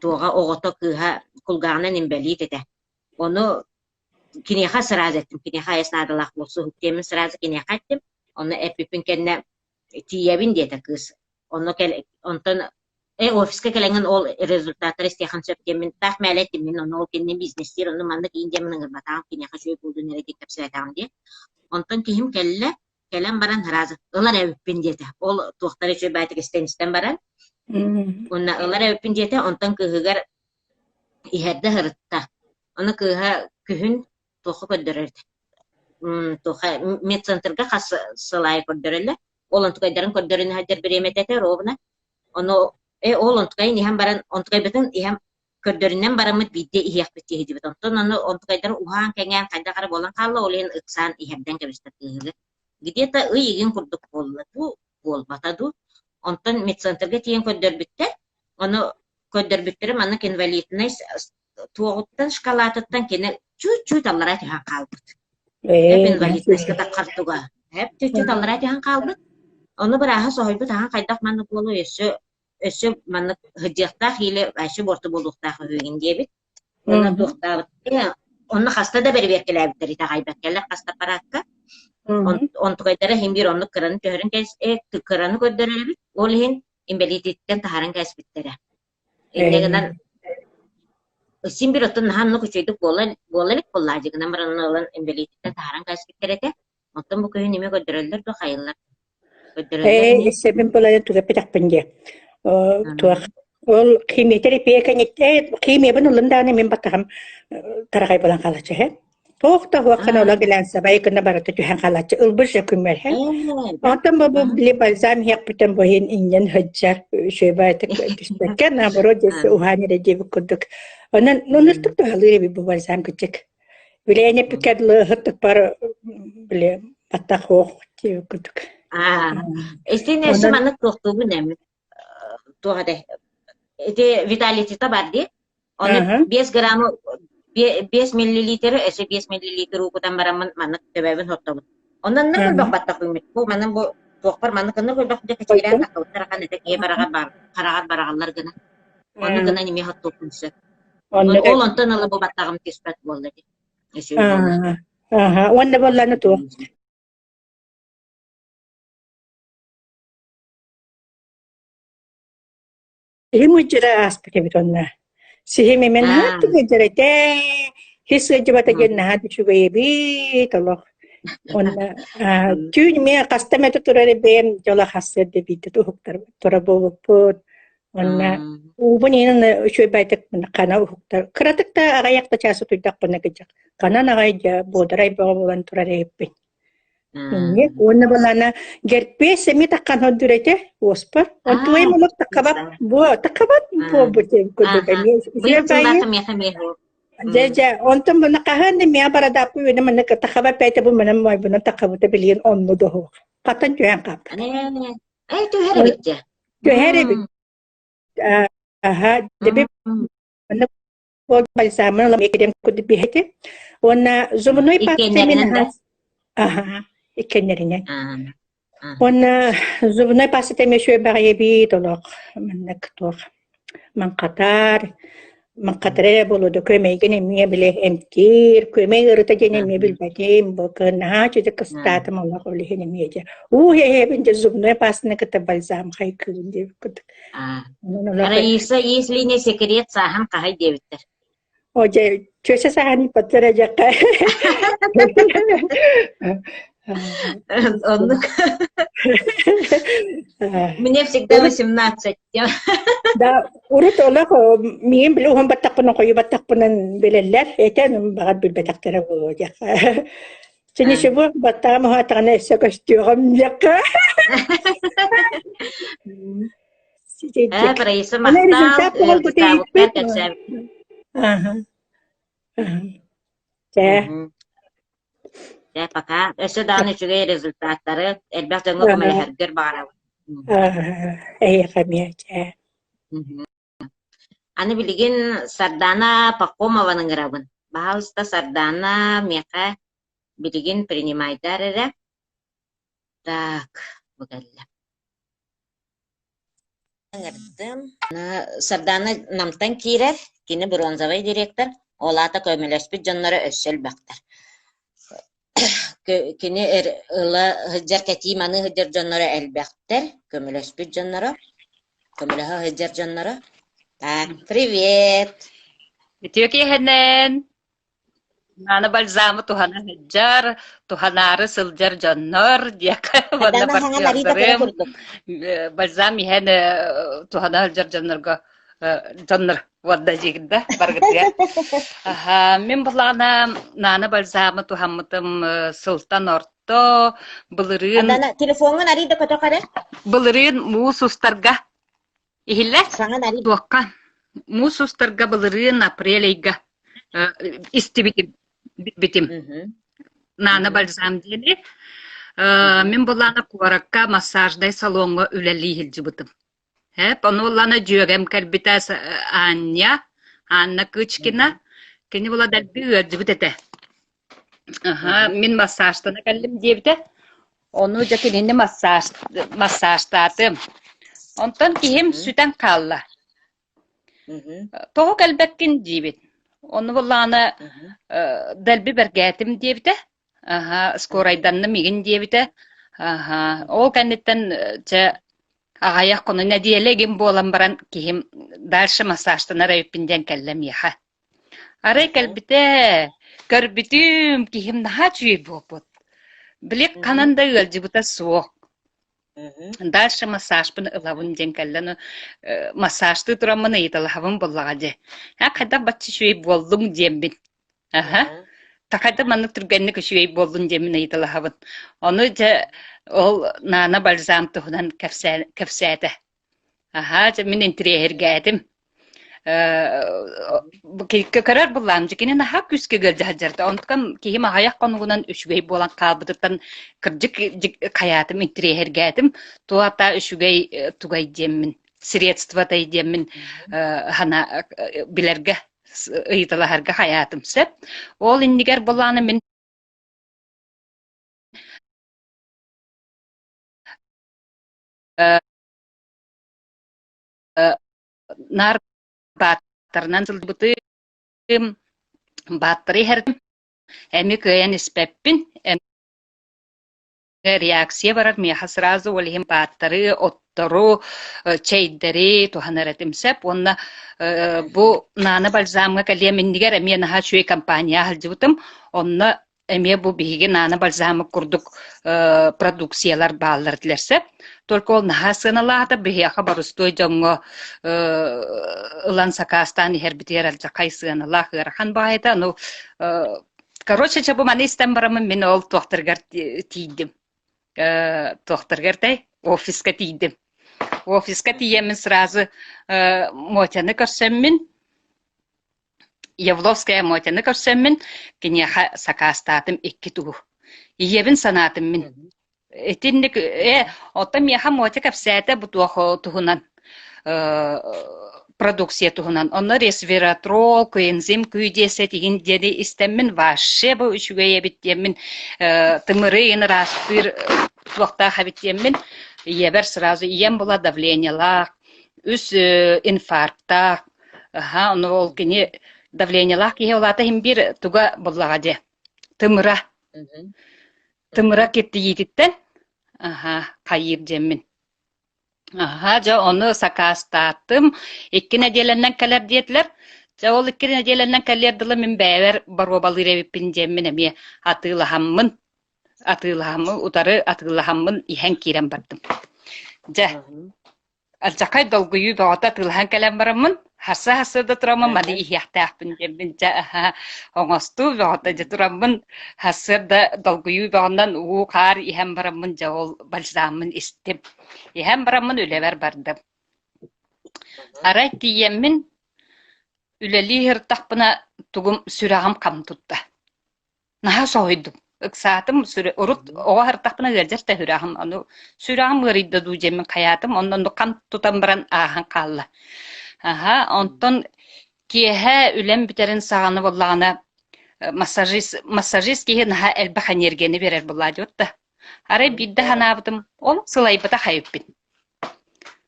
[SPEAKER 1] туоҕа оҕото кыыһа кулгааҕынан инбэлиит этэ ону киниэхэ сразу эттим киниэхэ айас наадалаах буолсуһук диэммин сразу киниэхэ эттим онно эппиппин кэннэ тиийэбин диэтэ кыыс Онно кэл онтон э офиска кэлэҥҥин ол результаттары истиэххин сөп диэммин таах мээлэ эттим мин ону ол кинини бизнестиир онно маннык иин диэммин ыҥырбатаҕым киниэхэ үчүгэй буолдун эрэ диэн кэпсээтэҕим дии. Онтон киһим кэллэ, кэлэн баран сразу ылар эбиппин диэтэ. Ол туохтара үчүгэй баайтык истэн истэн баран уонна ылар эбиппин диэтэ, онтон кыыһыгар иһэрдэ сырытта. Ону кыыһа күһүн туохха көрдөрөр этэ туохха медцентрга хас сыл аайы көрдөрөллөр. Ол онтукайдарын көрдөрөн иһэрдэр бириэмэтэ этэ ровно. Ону э ол онтукайын иһэн баран онтукайбытын иһэн көрдөрүнэн бараммыт биирдэ иһиэхпит диэһидибит. Онтон ону онтукайдары уһаан-кэҥээн хайдах эрэ буолан хаалла, ол иһин ыксаан иһэрдэн кэбистэ кыыһыгы. Где-то ый игин курдук буолла дуу, буолбата дуу. Онтон медцентрга тиийэн көрдөрбүттэр. Ону көрдөрбүттэрэ маннык инвалиднай туоҕуттан шкалаатыттан кини чуть-чуть аллараа түһэн хаалбыт. Эп инвалидностька таххар туга. Эп чуть-чуть аллараа түһэн хаалбыт. Ону бырааһа соһуйбут аһан хайдах маннык буолуой өссө өссө маннык сылдьыахтаах или өссө буорту буолуохтаах үһүгүн диэбит. Уонна туохтаабыт онно хаста да бэрэбиэркэлээбиттэр итэҕэйбэккэлэр хаста аппараакка. Онтукайдара иһин биир оннук кыраны түһэрин кыраны көрдөрөр эбит. Ол иһин инбэлиититтэн таһааран кээспиттэрэ. Инньэ гынан син биир оттон наһаа оннук үчүгэйдик буола буола илик буоллаадьы гынан баран ылан инбэлиититтэн таһааран кээспиттэр этэ. Оттон бу күһүн эмиэ көрдөрөллөр дуо хайыллар? Көрдөрөллөр
[SPEAKER 3] Ээ,
[SPEAKER 1] ини.
[SPEAKER 3] сэбин булайан түгэппэтэхпин дии. Туох ол химиотерапия кэнниттэн химиябын ыллым даҕаны мин баттаҕым тараҕай буолан хаалаччы һэ. Туох да уоххана
[SPEAKER 1] Аа
[SPEAKER 3] ыла глянцевай гына барыта түһэн хаалааччы ылбыт же күммэр һэ.
[SPEAKER 1] ээ
[SPEAKER 3] Онтон бу бу били бальзам иһиэхпитин бу иһин инньэн сылдьар үчүгэйбаайытык түспэккэ наоборот дьэ уһаан эрэ диэбит курдук. Онон оннук туһалыыр эбит бу бальзам кырдьык. Билээн эппиккэ дылы ыһыттыкпар били баттах суох диэбит курдук.
[SPEAKER 1] Аа, истин өссө
[SPEAKER 3] Онон
[SPEAKER 1] маннык туохтуубун эми туох этэй ити виталитита бар дии. Ону
[SPEAKER 3] аха
[SPEAKER 1] 5 граммы 5 миллилитры өссө 5 миллилитр уу кутан бараммын маннык төбөбүн соттобун. Онон ныр
[SPEAKER 3] аха
[SPEAKER 1] көрбөх баттах үүммүт. Бу манан бу туохпар маннык ыныр көрбөх дьэ кэчигирээн
[SPEAKER 3] Оттон
[SPEAKER 1] таххыбыттар ахан этэ киһи бараҕар бар хараҕар бараҕаллар гына. Оннук гынан эмиэ хоттуохпун сөп.
[SPEAKER 3] Оннук
[SPEAKER 1] Ол онтон ыла бу баттаҕым түспэт буолла дии. Үчүгэй буолла.
[SPEAKER 3] Аа, аха уонна буоллааны туох Сиһим ыдьыра ааспыт эбит онно. Сиһим эмэн
[SPEAKER 1] Аа.
[SPEAKER 3] наһаа ыдьыр этэ. Хис ыдьыбата диэн наһаа үчүгэй эбит олох. Онно түүн эмиэ хаста эмэ турар эбэм дьоло хассыар да биирдэ уһуктар тура буолбуппут. Онно уубун иһин үчүгэйбайтык хана уһуктар. Кыратык да аҕыйах да чаас утуйдахпына кыдьык. Ханан аҕай дьэ буодарай бөҕө буолан турар эбиппин. Инник уонна балана герпес эмиэ таххан хордур этэ уоспар. Онтуой
[SPEAKER 1] Аа,
[SPEAKER 3] олох таккабат буо таккабат буолбут курдук эмиэ
[SPEAKER 1] Быйыл
[SPEAKER 3] үчүгэй баайы
[SPEAKER 1] сыллаахха миэхэ эмиэ
[SPEAKER 3] дьэ дьэ онтон мына хаһан да миэ барадааппы үөнэ манна таккабат бэйэтэ бу манан моойбунан таккабыта билигин онну доһуох. Хатан түһэн хаалбыт.
[SPEAKER 1] Ээ, түһэр эбит дьэ.
[SPEAKER 3] Түһэр эбит. Аха, деби Ол бальзамын ылан киирэн курдук биһэти. Уонна зубной паста мин
[SPEAKER 1] Иккиэннэринэн да?
[SPEAKER 3] аха иккиэннэринэн.
[SPEAKER 1] Аа.
[SPEAKER 3] Уонна зубной паста эмиэ үчүгэй толох маннык туох маҥхатар маҥхатар эрэ буолуо да күөмэйгин эмиэ били эмтиир күөмэй ыарыыта диэн эмиэ билбэтим бу наһаа үчүгэй кыстаатым олох ол иһин эмиэ дьэ уу эһэбин дьэ зубной пастаны кытта бальзам хайкыыбын диэбит курдук
[SPEAKER 1] Аа. Раиса, если не секрет, сааһын хаһай диэбиттэр.
[SPEAKER 3] О, дьэ, чүөсэ сааһын ыыппаттар дьэххэ.
[SPEAKER 1] Оннук. Мне всегда 18.
[SPEAKER 3] Да, урут олох миин били уһун баттахпынан хойу баттахпынан билэллэр. Этэн баҕар билбэтэхтэрэ буолуо диэххэ. Синишибу баттаҕым уһаатаҕына өссө көстүөҕүм диэххэ.
[SPEAKER 1] Ээ, Раиса
[SPEAKER 3] Аны
[SPEAKER 1] махтал,
[SPEAKER 3] результат
[SPEAKER 1] ыалдьыттаабыккар кэпсээбит.
[SPEAKER 3] Аха. Чэ.
[SPEAKER 1] Чэ, пока. Өссө даҕаны үчүгэй результаттары, элбэх дьоҥҥо көмөлөһөргөр баҕарабын.
[SPEAKER 3] Эйиэхэ эмиэ, чэ.
[SPEAKER 1] Аны билигин Сардаана Пахомованы ыҥырабын. Баһаалыста, Сардаана миэхэ билигин принимайдар эрэ. Так, бу кэллэ. Ыҥырдым. Сардаана Намтан киирэр, кини бронзовай директор, ол аата көмөлөспүт дьонноро өссө элбэхтэр. Кини ыла сылдьар, кэтии-маныы сылдьар дьонноро элбэхтэр, көмөлөспүт дьонноро, көмөлөһө сылдьар дьонноро. Так, привет!
[SPEAKER 4] Үтүө киэһэнэн! Аны бальзамы туһана сылдьар, туһанаары сылдьар дьоннор диэххэ уонна
[SPEAKER 1] Сардаана хаҥан арыыта кыра
[SPEAKER 4] партнердарым
[SPEAKER 1] курдук.
[SPEAKER 4] бальзам иһэн туһана сылдьар дьоннорго дьоннор уонна дьиигин да баргытыгар. Аха, мин булаана наана бальзамы туһаммытым сылтан орто былырыын
[SPEAKER 1] Адана, телефоҥҥун арыйда көтөх эрэ.
[SPEAKER 4] былырыын муус устарга Иһиллэр?
[SPEAKER 1] Саҥа нарый
[SPEAKER 4] Туохха? Муус устарга былырыын апрель ыйга истибитим, билбитим. Наана бальзам диэни. Мин булаана куоракка массажнай салоҥҥа үлэлии сылдьыбытым. Эп, ону улаана дьүөгэм кэлбитэ Аня, Анна Кычкина. Кини була дэлби ыалдьыбыт этэ. Аһа, мин массажтана кэллим диэбитэ. Ону дьэ кинини массаж массажтаатым. Онтон киһим сүтэн хаалла. Тоҕо кэлбэккин диибин. Ону буллаҕына дэлби бэргээтим диэбитэ. Аһа, скорайданным игин диэбитэ. Аһа, ол кэнниттэн чэ аҕыйах хоно нэдиэлэ игин буолан баран киһим дальше массажтанар эбиппин диэн кэллэ миэхэ. Арай кэлбитэ, көрбүтүм, киһим наһаа үчүгэй буолбут. Били ханан да ыалдьыбыта суох. Дальше массажпын ылабын диэн кэллэ, ну, массажтыы тураммын ыйыталаһабын буоллаҕа дии. Һэ, хайдах бачча үчүгэй буоллуҥ диэммин. Аһа. Хайдах маннык түргэнник үчүгэй буоллун диэммин ыйыталаһабын. Ону дьэ ол Наана бальзам туһунан кэпсээтэ. Аһаа, дьэ мин интириэһиргээтим. Э көрөр былаан дьэ кини наһаа күүскэ ыалдьа сылдьарда. Онтукам киһим аҕыйах хонугунан үчүгэй буолан хаалбытыттан кырдьык хайаатым интириэһиргээтим. Туата үчүгэй тугай диэммин, средствотай диэммин хана билэргэ ыйыталаһарга хайаатым сөп. Ол иннигэр былааны мин наар бааттарынан сылдьыбытым, бааттары иһэрдим, эмиэ кыайан испэппин, эмиэ реакция барар, миэхэ сразу ол иһин бааттары, оттору, чэйдэри туһанар этим сөп уонна бу Наана бальзамҥа кэлиэм иннигэр эмиэ наһаа үчүгэй компания сылдьыбытым, онно эмиэ бу биһиги Наана бальзамы курдук продукциялар бааллар этилэр сөп. Только ол наһаа сыаналаата, биһиэхэ боростуой дьоҥҥо ылан сакаастаан иһэрбитигэр алдьархай сыаналаах ыарахан баҕайыта. Ну, короче, чэ бу маны истэн бараммын мин ол туохтарыгар тиийдим. Туохтарыгар тэй офиска тиийдим. Офиска тиийэммин сразу Мотяны көрсөммүн Явловская Мотяны көрсөммүн, киниэхэ сакаастаатым икки тугу. Ийэбин санаатым мин. Итинник оттон миэхэ Мотя кэпсээтэ бу туох туһунан продукция туһунан. Онно ресвератрол, коэнзим күйдиэсэ тигин диэни истэммин вообще бу үчүгэй эбит диэммин тымыры ыйын ыраастыыр туохтаах эбит диэммин ийэбэр сразу ийэм була давлениелаах, үс инфарктаах, Аһаа, ону ол кини давлениелаах киһи улаата иһин биир туга буллаҕа дии, тымыра. Тымыра киртийиититтэн аһаа, хайыыр диэммин. Аһаа, дьэ ону сакаастаатым. Икки нэдиэлэннэн кэлэр диэтилэр. Дьэ ол икки нэдиэлэннэн кэлиэр дылы мин бэйэбэр боруобалыыр эбиппин диэммин эмиэ атыылаһаммын атыылаһаммын утары атыылаһаммын иһэн киирэн бардым. Дьэ, Алдьархай долгуйуу бөҕөтө атыылаһан кэлэн бараммын, харса-харса да тураммын маны иһиэхтээхпин диэммин дьэ оҥостуу бөҕөтө дьэ тураммын сарсыарда долгуйуу бөҕөнөн уу-хаар иһэн бараммын дьэ ол бальзаммын истим. Иһэн бараммын үлэбэр бардым. Арай тиийэммин үлэлии сырыттахпына тугум сүрэҕим хам тутта. Наһаа соһуйдум. Ыксаатым, урут оҕо аһартахпына ыалдьар да сүрэҕим, ону сүрэҕим ыарыйда дуу диэммин хайаатым, онно оннук хам тутан баран ааһан хаалла. Аһа, онтон киэһэ үлэм бүтэрин саҕана буоллаҕына массажист, массажист киһи наһаа элбэх энергияны биэрэр буоллаа диэбит да. Арай биирдэ санаабытым, ол сылайбатах эбиппин.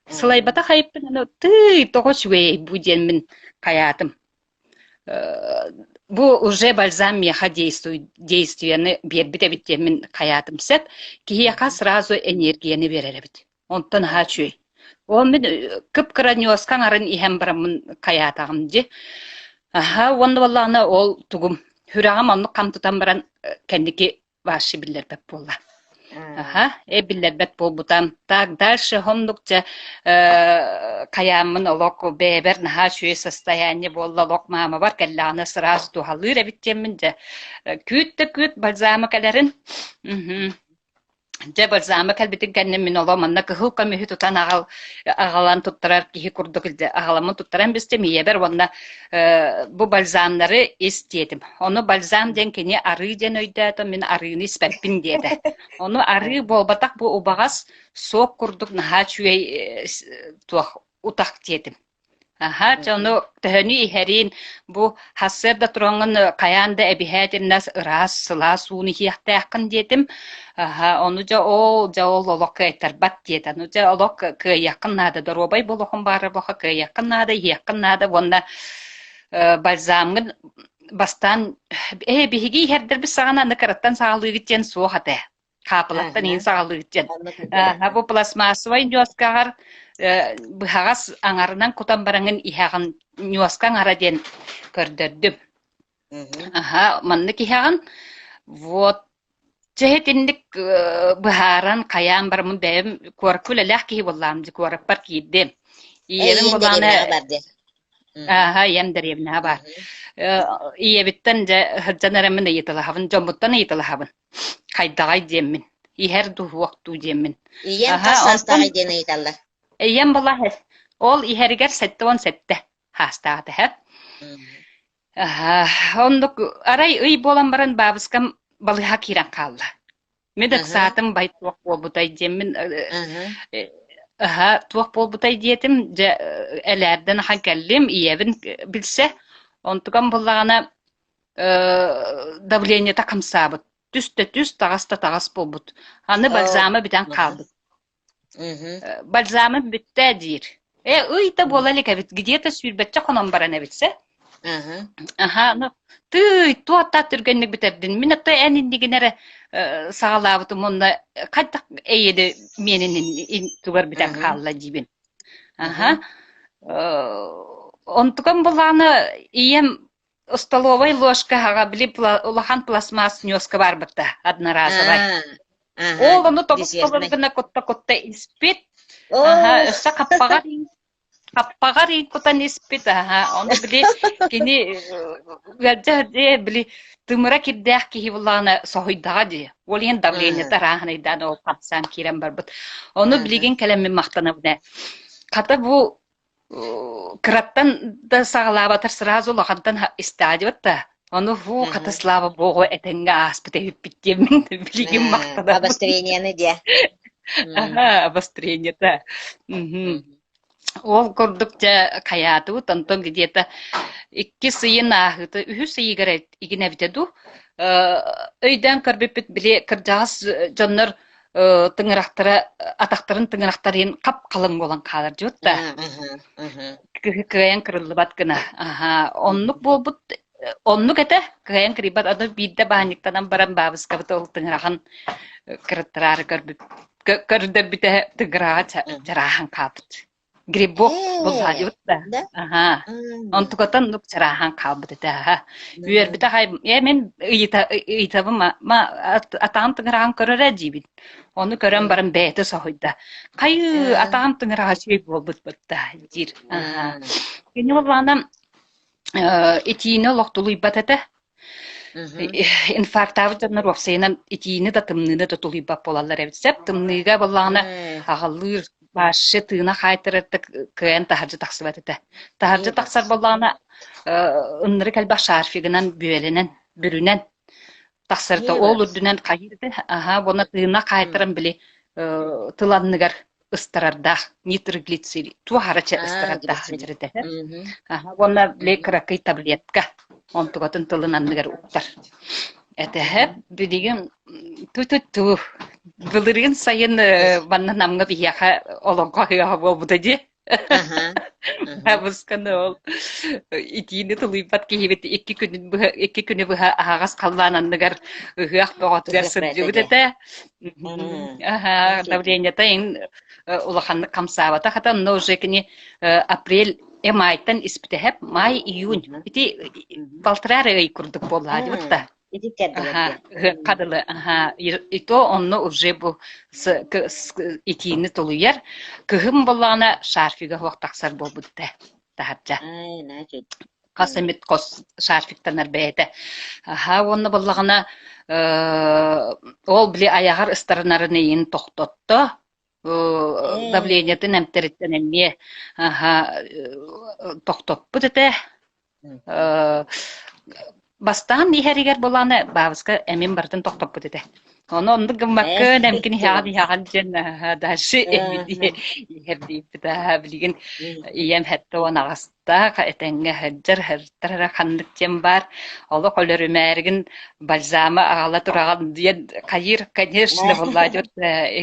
[SPEAKER 4] Сылайбатах эбиппин, аны тыый, тоҕо үчүгэйэй бу диэммин хайаатым. Бу уже бальзам миэхэ действиены биэрбит эбит диэммин хайаатым сөп. Киһиэхэ сразу энергияны биэрэр эбит. Онтон наһаа үчүгэй. Ол мин кып-кыра ньуоска аҥарын иһэн бараммын хайаатаҕым дии. Аһа, уонна буоллаҕына ол тугум сүрэҕим оннук хам тутан баран кэнники вообще биллэрбэт буолла. Аха, биллэрбэт буолбутам. Так, дальше хоннук дьэ хайааммын олох бэйэбэр наһаа үчүгэй состояние буолла олох маамабар кэллэҕинэ сразу туһалыыр эбит диэммин дьэ күүт да күүт бальзама кэлэрин. Мгм. Дьэ бальзама кэлбитин кэннэ мин олох манна кыһыл көмүһү тутан аҕал аҕалан туттарар киһи курдук илдьэ аҕаламмын туттаран бистим ийэбэр уонна бу бальзамнары ис диэтим. Ону бальзам диэн кини арыы диэн өйдөөтө, мин арыыны испэппин диэтэ. Ону арыы буолбатах бу убаҕас суок курдук наһаа үчүгэй туох утах диэтим. Аһа, дьэ ону төһөнү иһэриин бу сарсыарда тураҥҥын хайаан да эбиһээтиннэс ыраас, сылаас ууну иһиэхтээххин диэтим. Аһа, ону дьэ ол дьэ ол олох кыайтарбат диэтэ. Ну дьэ олох кыайыаххын наада, доруобай буолуоххун баҕарар буоллахха кыайыаххын наада, иһиэххин наада уонна бальзамҥын Бастаан ээ биһиги иһэрдэрбит саҕана аны кыраттан саҕалыыгыт диэн суох этэ. Хаапылаттан
[SPEAKER 1] Аһа.
[SPEAKER 4] иһин саҕалыыгыт диэн.
[SPEAKER 1] Оннук этэ.
[SPEAKER 4] Бу пластмассовай ньуоскаҕар быһаҕас аҥарынан кутан бараҥын иһэҕин ньуоска аҥара диэн көрдөрдүм. Аһа, маннык иһэҕин. Вот Чэ итинник быһааран хайаан бараммын бэйэм куоракка үлэлээх киһи буоллаҕым дии куораппар киирдим. Ийэбин
[SPEAKER 1] Эйиин
[SPEAKER 4] булааны
[SPEAKER 1] дэриэбинэҕэ бар диэн.
[SPEAKER 4] ааһа ийэм дэриэбинэҕэ баар. Ийэбиттэн дьэ сылдьан эрэммин ыйыталаһабын, дьоммуттан ыйыталаһабын. Хайдаҕай диэммин, иһэр дуу, суох дуу диэммин.
[SPEAKER 1] Ийэм
[SPEAKER 4] Аһа,
[SPEAKER 1] хас
[SPEAKER 4] онтон
[SPEAKER 1] саастааҕый диэн ыйыталлар.
[SPEAKER 4] ийэм была ол иһэригэр 77 саастаах этэ. Оннук арай ый буолан баран баабыскам балыыһа киирэн хаалла. Мин ыксаатым бай туох буолбутай диэммин аһа туох буолбутай диэтим дьэ элээрдэн ахан кэллим ийэбин билсэ онтукам буллаҕына давлениета хамсаабыт түс да түс таҕас да таҕас буолбут аны бальзама бүтэн хаалбыт Бальзамын бүттэ диир. Э, ый да буола илик эбит, где-то сүүрбэччэ хонон баран эбит сэ. Аха, ну, тыый, туоттаа түргэнник бүтэрдин. Мин ото эн иннигин эрэ саҕалаабытым уонна хайдах эйиэни миэнин тугар бүтэн хаалла диибин. Аха. Онтукам булаана ийэм Столовай ложка аҕа били улахан пластмасс ньуоска баарбыта одноразовай. Ол ону тобус-тобус гына кутта-кутта испит. Аха, өссө хаппаҕар хаппаҕар кутан испит. Аха, ону били кини ыалдьа дии били тымыра кирдээх киһи буллаҕына соһуйдаҕа дии. Ол иһин давлениета арааһынайдаан ол хамсаан киирэн барбыт. Ону билигин кэлэммин махтанабын ээ. Хата бу Кыраттан да саҕалаабатар сразу улахантан истаадьыбыт да ону фу хата слава богу этэҥҥэ ааспыт эбиппит диэммин билигин махтанабын.
[SPEAKER 1] Обострениены диэ.
[SPEAKER 4] Аха, обострениета. Ол курдук дьэ хайаатыбыт, онтон где-то иккис ыйын ааһыыта, үһүс ыйыгар игин эбитэ дуу, өйдөөн көрбүппүт били кырдьаҕас дьоннор тыҥырахтара атахтарын тыҥырахтарын хап-халыҥ буолан хаалар дьуот да кыайан кырыллыбат гына аха оннук буолбут оннук этэ кыайан кырыйбат аны биирдэ баанньыктанан баран баабыскабыт ол тыҥыраҕын кырыттараары көрбүт көрдөрбүтэ тыҥыраҕа чарааһан хаалбыт Грибок буллаадьыбыт да. Аһаа. Онтукаттан оннук чарааһан хаалбыт этэ. Аһа. Үөрбүтэ аҕай ээ мин ыйыта ыйытабын ма ма атаҕым тыҥыраҕын көрөр ээ диибин. Ону көрөн баран бэйэтэ соһуйда. Хайыы атаҕым тыҥыраҕа үчүгэй буолбут бытта диир. Аһаа. Кини буоллаҕына итиини олох тулуйбат этэ. Инфарктаабыт дьоннор уопсайынан итиини да тымныыны да тулуйбат буолаллар эбит. Сөп тымныыга буоллаҕына аҕаллыыр вообще тыына хаайтарар да кыайан таһырдьа тахсыбат этэ. Таһырдьа тахсар буоллаҕына ыннырык элбэх шарфигынан бүөлэнэн, бүрүнэн тахсарта ол үрдүнэн хайыыр этэ. Аһа, уонна тыына хаайтаран били тыл анныгар ыстарардаах нитроглицерин туох арача ыстарардаах сылдьар этэ. Уонна били кыракый таблетка онтугатын тылын анныгар уктар. Этэһэ билигин ту-ту-ту былырыын сайын манна Намҥа биһиэхэ олоҥхо ыһыаҕа буолбута дии. Бабысканы ол итиини тулуйбат киһибит икки күнүн быһа икки күнү быһа аһаҕас халлаан анныгар ыһыах бөҕөтүгэр сылдьыбыт этэ. Аһа, давлениета ин улаханнык хамсаабата хата онно уже кини апрель майтан испитэһэп май июнь ити полтора ый курдук буоллаа дибит да Аха, хадылы, аха, и то онно уже бу итиини тулуйар. Кыһын буоллаҕына шарфига суох тахсар буолбут этэ таһырдьа. Хас эмит хос шарфиктанар бэйэтэ. Аха, уонна буоллаҕына ол били айаҕар ыстарынарын иин тохтотто. Давлениетын эмтэриттэн эмиэ аха тохтоппут этэ. Бастаан иһэригэр буолааны баабыска эмин барытын тохтоппут этэ. Ону оннук гыммаккын эмкин иһэҕин иһэҕин диэн дальше иһэрдииппит билигин ийэм 78-таах этэҥҥэ сылдьар сылдьар эрэ ханнык диэн баар олох өлөрүмээригин бальзама аҕала тураҕын диэн хайыыр конечно буоллаа дьэ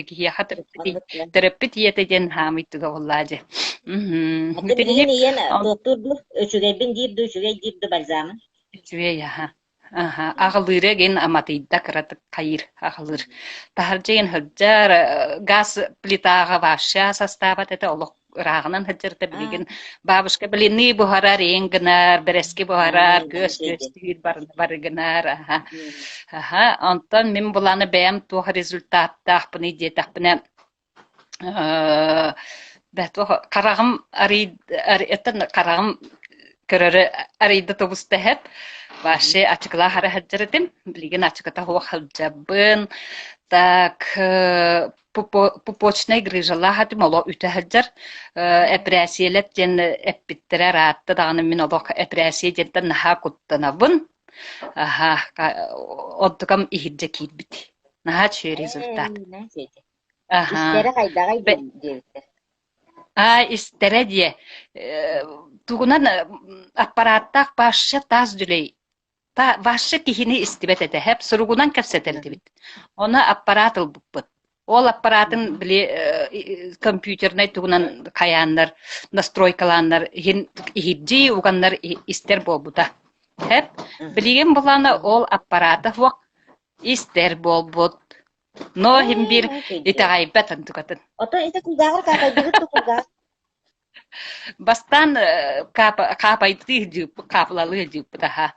[SPEAKER 4] киһиэхэ төрөппүт төрөппүт ийэтэ диэн хаамыйтыга буоллаа дьэ
[SPEAKER 1] Билигин ийэн туохтуур дуу, үчүгэйбин диир дуу, үчүгэй диир дуу бальзамын?
[SPEAKER 4] Үчүгэй аһа. Аһа, аҕылыыра игин аматыйда кыратык хайыыр аҕылыыр. Таһырдьа игин сылдьар, газ плитаҕа вообще састаабат этэ олох ырааҕынан сылдьар этэ билигин бабушка блины буһарар, иин гынар, бэрэски буһарар, күөс күөстүүр барыны бары гынар аһа. Аһа, онтон мин буланы бэйэм туох результаттаахпыный диэтэхпинэ Бэтох хараҕым арый этэн хараҕым көрөрө арыйда тобуста иһэп. Вообще ачыкылаах ара сылдьар этим. Билигин ачыкыта суох сылдьабын. Так пупочнай грыжалаах этим олох үтэ сылдьар. Эпэрээссийэлэт диэн эппиттэрэ ыраатта даҕаны мин олох эпэрээссийэ диэнтэн наһаа куттанабын. Аһа, онтукам иһирдьэ киирбит. Наһаа үчүгэй результат. Аһаа.
[SPEAKER 1] Истэрэ хайдаҕай диэбиттэр.
[SPEAKER 4] Аа, истэрэ диэ. Тугунан аппарааттаах вообще таас дьүлэй вообще киһини истибэт этэ һэп суругунан кэпсэтэрдибит. Ону аппараат ылбыппыт. Ол аппараатын били компьютернай тугунан хайааннар, настройкалааннар иһин иһирдьии уганнар истэр буолбута. Һэп. Билигин булаана ол аппараата суох истэр буолбут. Но иһин биир итэҕэйбэт онтукатын.
[SPEAKER 1] Ото ити кулгааҕар каапайдыгыт да кулгаах?
[SPEAKER 4] Бастаан хаапайдыы дьыыппыт, хаапылалыы дьыыппыт аһа.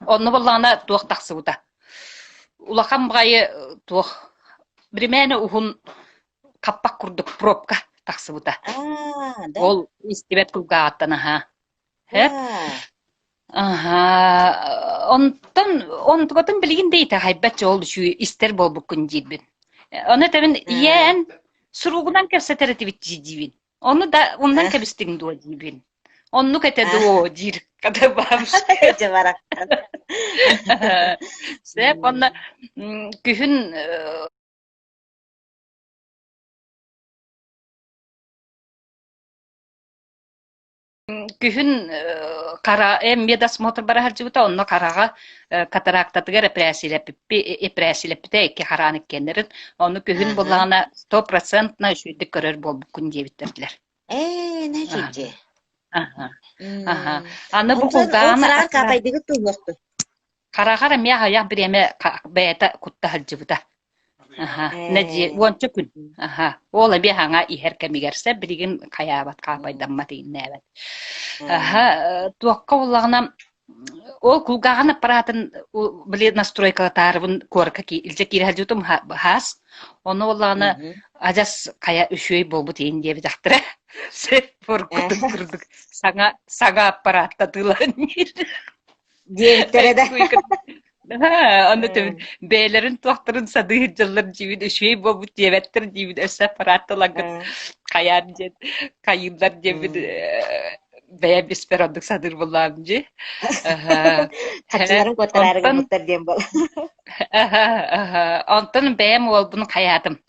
[SPEAKER 4] Онно буоллаҕына туох тахсыбыта. Улахан баҕайы туох биримээнэ уһун хаппах курдук пробка тахсыбыта. Ол истибэт кулгааҕыттан аһаа. Һэп. Аһаа, онтон онтукатын билигин да итэҕэйбэт дьэ ол үчүгэй истэр буолбуккун диирбин. Ону этэбин, ийээ эн суругунан кэпсэтэр этибит дии диибин. Ону да умнан кэбистиҥ дуо диибин. Оннук этэ дуо диир хата бабушка.
[SPEAKER 1] Дьэ барахсан.
[SPEAKER 4] Сөп, онно күһүн Күһүн хара медосмотр бара сылдьыбыта, онно хараҕа катарактатыгар эпэрээссийэлэппитэ икки хараан иккиэннэрин. Ону күһүн буоллаҕына стопроцентно үчүгэйдик көрөр буолбуккун диэбиттэрдилэр.
[SPEAKER 1] Ээ, нэ
[SPEAKER 4] Аха. Аха. Аны бу кулгааны
[SPEAKER 1] хараҕар каапайдыгыт туһуохтун.
[SPEAKER 4] Хараҕар эмиэ аҕыйах бириэмэ бэйэтэ кутта сылдьыбыта. Аһа, нэдиэ уонча күн. Аһа, ол эмиэ хаҥа иһэр кэмигэр сөп билигин хайаабат, хаапайдаммат иҥнээбэт. Аһа, туохха буоллаҕына ол кулгааҕын аппараатын били настройкалатаарыбын куоракка илдьэ киирэ сылдьыбытым хаас. Ону буоллаҕына адьас хайа үчүгэй буолбут иин диэбитэхтэрэ. Сөп буркутун курдук саҥа саҥа аппарааттатыылаан
[SPEAKER 1] Диэбиттэрэ да.
[SPEAKER 4] Аны бэйэлэрин туохтарын садыы сылдьаллар диибин, үчүгэй буолбут диэбэттэр диибин, өссө аппараат ылаҥҥыт хайаан диэн хайыыллар диэбит бэйэм испэр оннук саныыр буоллаҕым дии.
[SPEAKER 1] Харчыларын куоттараары гыммыттар диэн буол.
[SPEAKER 4] Онтон бэйэм уолбун хайаатым.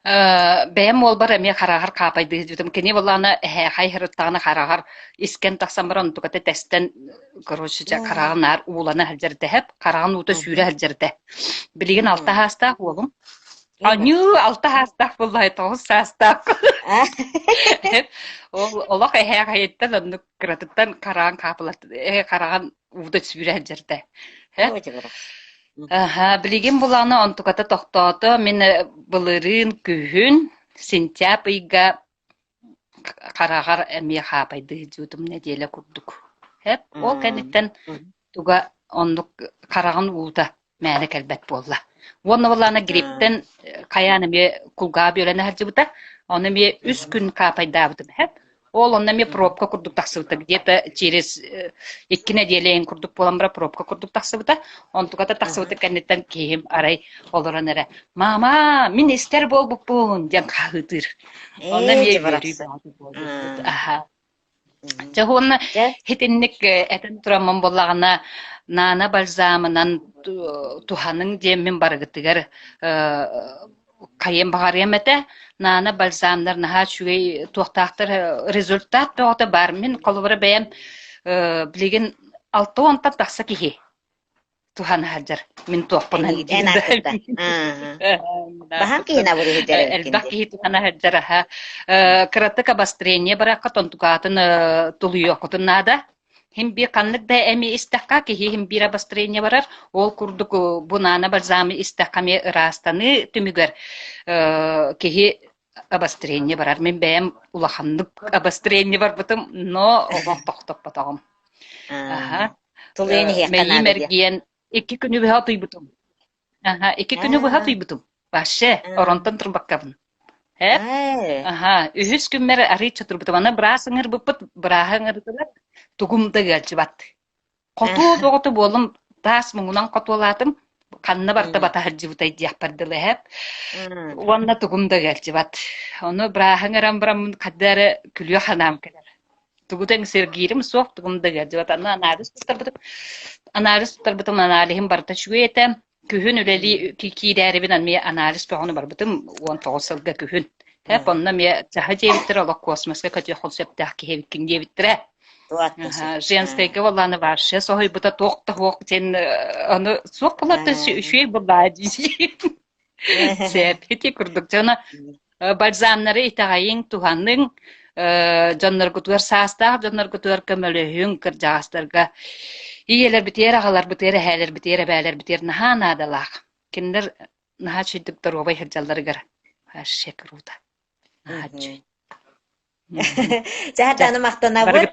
[SPEAKER 4] Бэйэм уолбар эмиэ хараҕар хаапайдыы сылдьыбытым. Кини буоллаҕына эһээхэй сырыттаҕына хараҕар искэн тахсан баран онтуката тэстэн, короче, дьэ хараҕын наар уулана сылдьар дэһэп, хараҕын уута сүүрэ сылдьар этэ. Билигин алта саастаах уолум. Аньыы, алта саастаах буоллаҕай, тоҕус саастаах. Ол олох эһээхэйиттэн оннук кыратыттан хараҕын хаапылат хараҕын уута сүүрэ сылдьар этэ. Аһа, билигин булаана онтуката тохтоото. Мин былырыын күһүн сентябрь ыйга хараҕар эмиэ хаапайдыы сылдьыбытым нэдиэлэ курдук. Эп, ол кэнниттэн туга оннук хараҕын уута мээнэ кэлбэт буолла. Уонна буоллаҕына грипптэн хайаан эмиэ кулгааҕа бүөлэнэ сылдьыбыта. Ону эмиэ үс күн хаапайдаабытым. Эп, Ол онно эмиэ пробка курдук тахсыбыта. Где-то через 2 нэдиэлэ иһин курдук буолан баран пробка курдук тахсыбыта. Онтуката тахсыбыта кэнниттэн киһим арай олорон эрэ «Мама, мин истэр буолбуппун» диэн хаһыытыыр. Онно
[SPEAKER 1] Ээ,
[SPEAKER 4] эмиэ
[SPEAKER 1] дьэ
[SPEAKER 4] үөрүү
[SPEAKER 1] барахсан.
[SPEAKER 4] бөҕөтө буолбуппут. Аһа. Дьэ уонна итинник этэн тураммын буоллаҕына, наана бальзамынан туһаныҥ диэммин барыгытыгар хайыам баҕарыам этэ. Наана бальзамнар наһаа үчүгэй туохтаахтар результат бөҕөтө баар. Мин холобура бэйэм билигин 60-тан тахса киһи туһана сылдьар. Мин туохпунан
[SPEAKER 1] Эн ааккыттан. Баһаам киһини абырыы сылдьар эбиккин
[SPEAKER 4] Элбэх
[SPEAKER 1] дии.
[SPEAKER 4] киһи туһана сылдьар аһа. Кыратык обострение барахха тонтукаатын тулуйуоххутун наада. Хим биир ханнык да эми истэххэ киһи хим биир обострение барар. Ол курдук бу наана бальзамы истэххэ эмиэ ыраастаныы түмүгэр киһи обострение барар. Мин бэйэм улаханнык обострение барбытым, но олох тохтоппотоҕум. Аха.
[SPEAKER 1] Тулуйан иһиэххэ
[SPEAKER 4] Мэйиим
[SPEAKER 1] наада диye.
[SPEAKER 4] эргийэн икки күнү быһа утуйбутум. Аха, икки күнү быһа утуйбутум. Вообще, оронтон турбаккабын. Эп? Аха, үһүс күммэр арыычча турбутум. Аны быраас ыҥырбыппыт, бырааһы ыҥырдылар, тугум да ыалдьыбат. Хотуо бөҕөтө буоллум, таас муҥунан хотуолаатым, ханна барда батаһырдьыбытай диэхпэр дылы эһэп. Уонна тугум да ыалдьыбат. Ону бырааһы ыҥыран бараммын ханна эрэ күлүөх санаам кэлэр. Тугу да сэргиирим суох, тугум да ыалдьыбат. Аны анализ туттарбытым, анализ туттарбытым, аналиһым барыта үчүгэй этэ. Күһүн үлэлии киирээрибин эмиэ анализ бөҕөнү барбытым 19 сылга күһүн. Тэп онно эмиэ чаһы диэбиттэрэ олох космоска көтүөххүн сөптөөх киһи эбиккин диэбиттэрэ. Женскайга буоллааны вообще соһуйбута туох да суох диэн ону суох буолар үчүгэй буоллаа дии. Сөп ити курдук дьоно бальзамнары итэҕэйиҥ, туһаныҥ, дьонноргутугар саастаах дьонноргутугар көмөлөһүҥ, кырдьаҕастарга ийэлэрбитигэр, аҕаларбытыгар, эһээлэрбитигэр, эбээлэрбитигэр наһаа наадалаах. Кинилэр наһаа үчүгдүк доруобай сылдьалларыгар вообще круто. Наһаа үчүгэй.
[SPEAKER 1] Чэ, аны махтанабыт.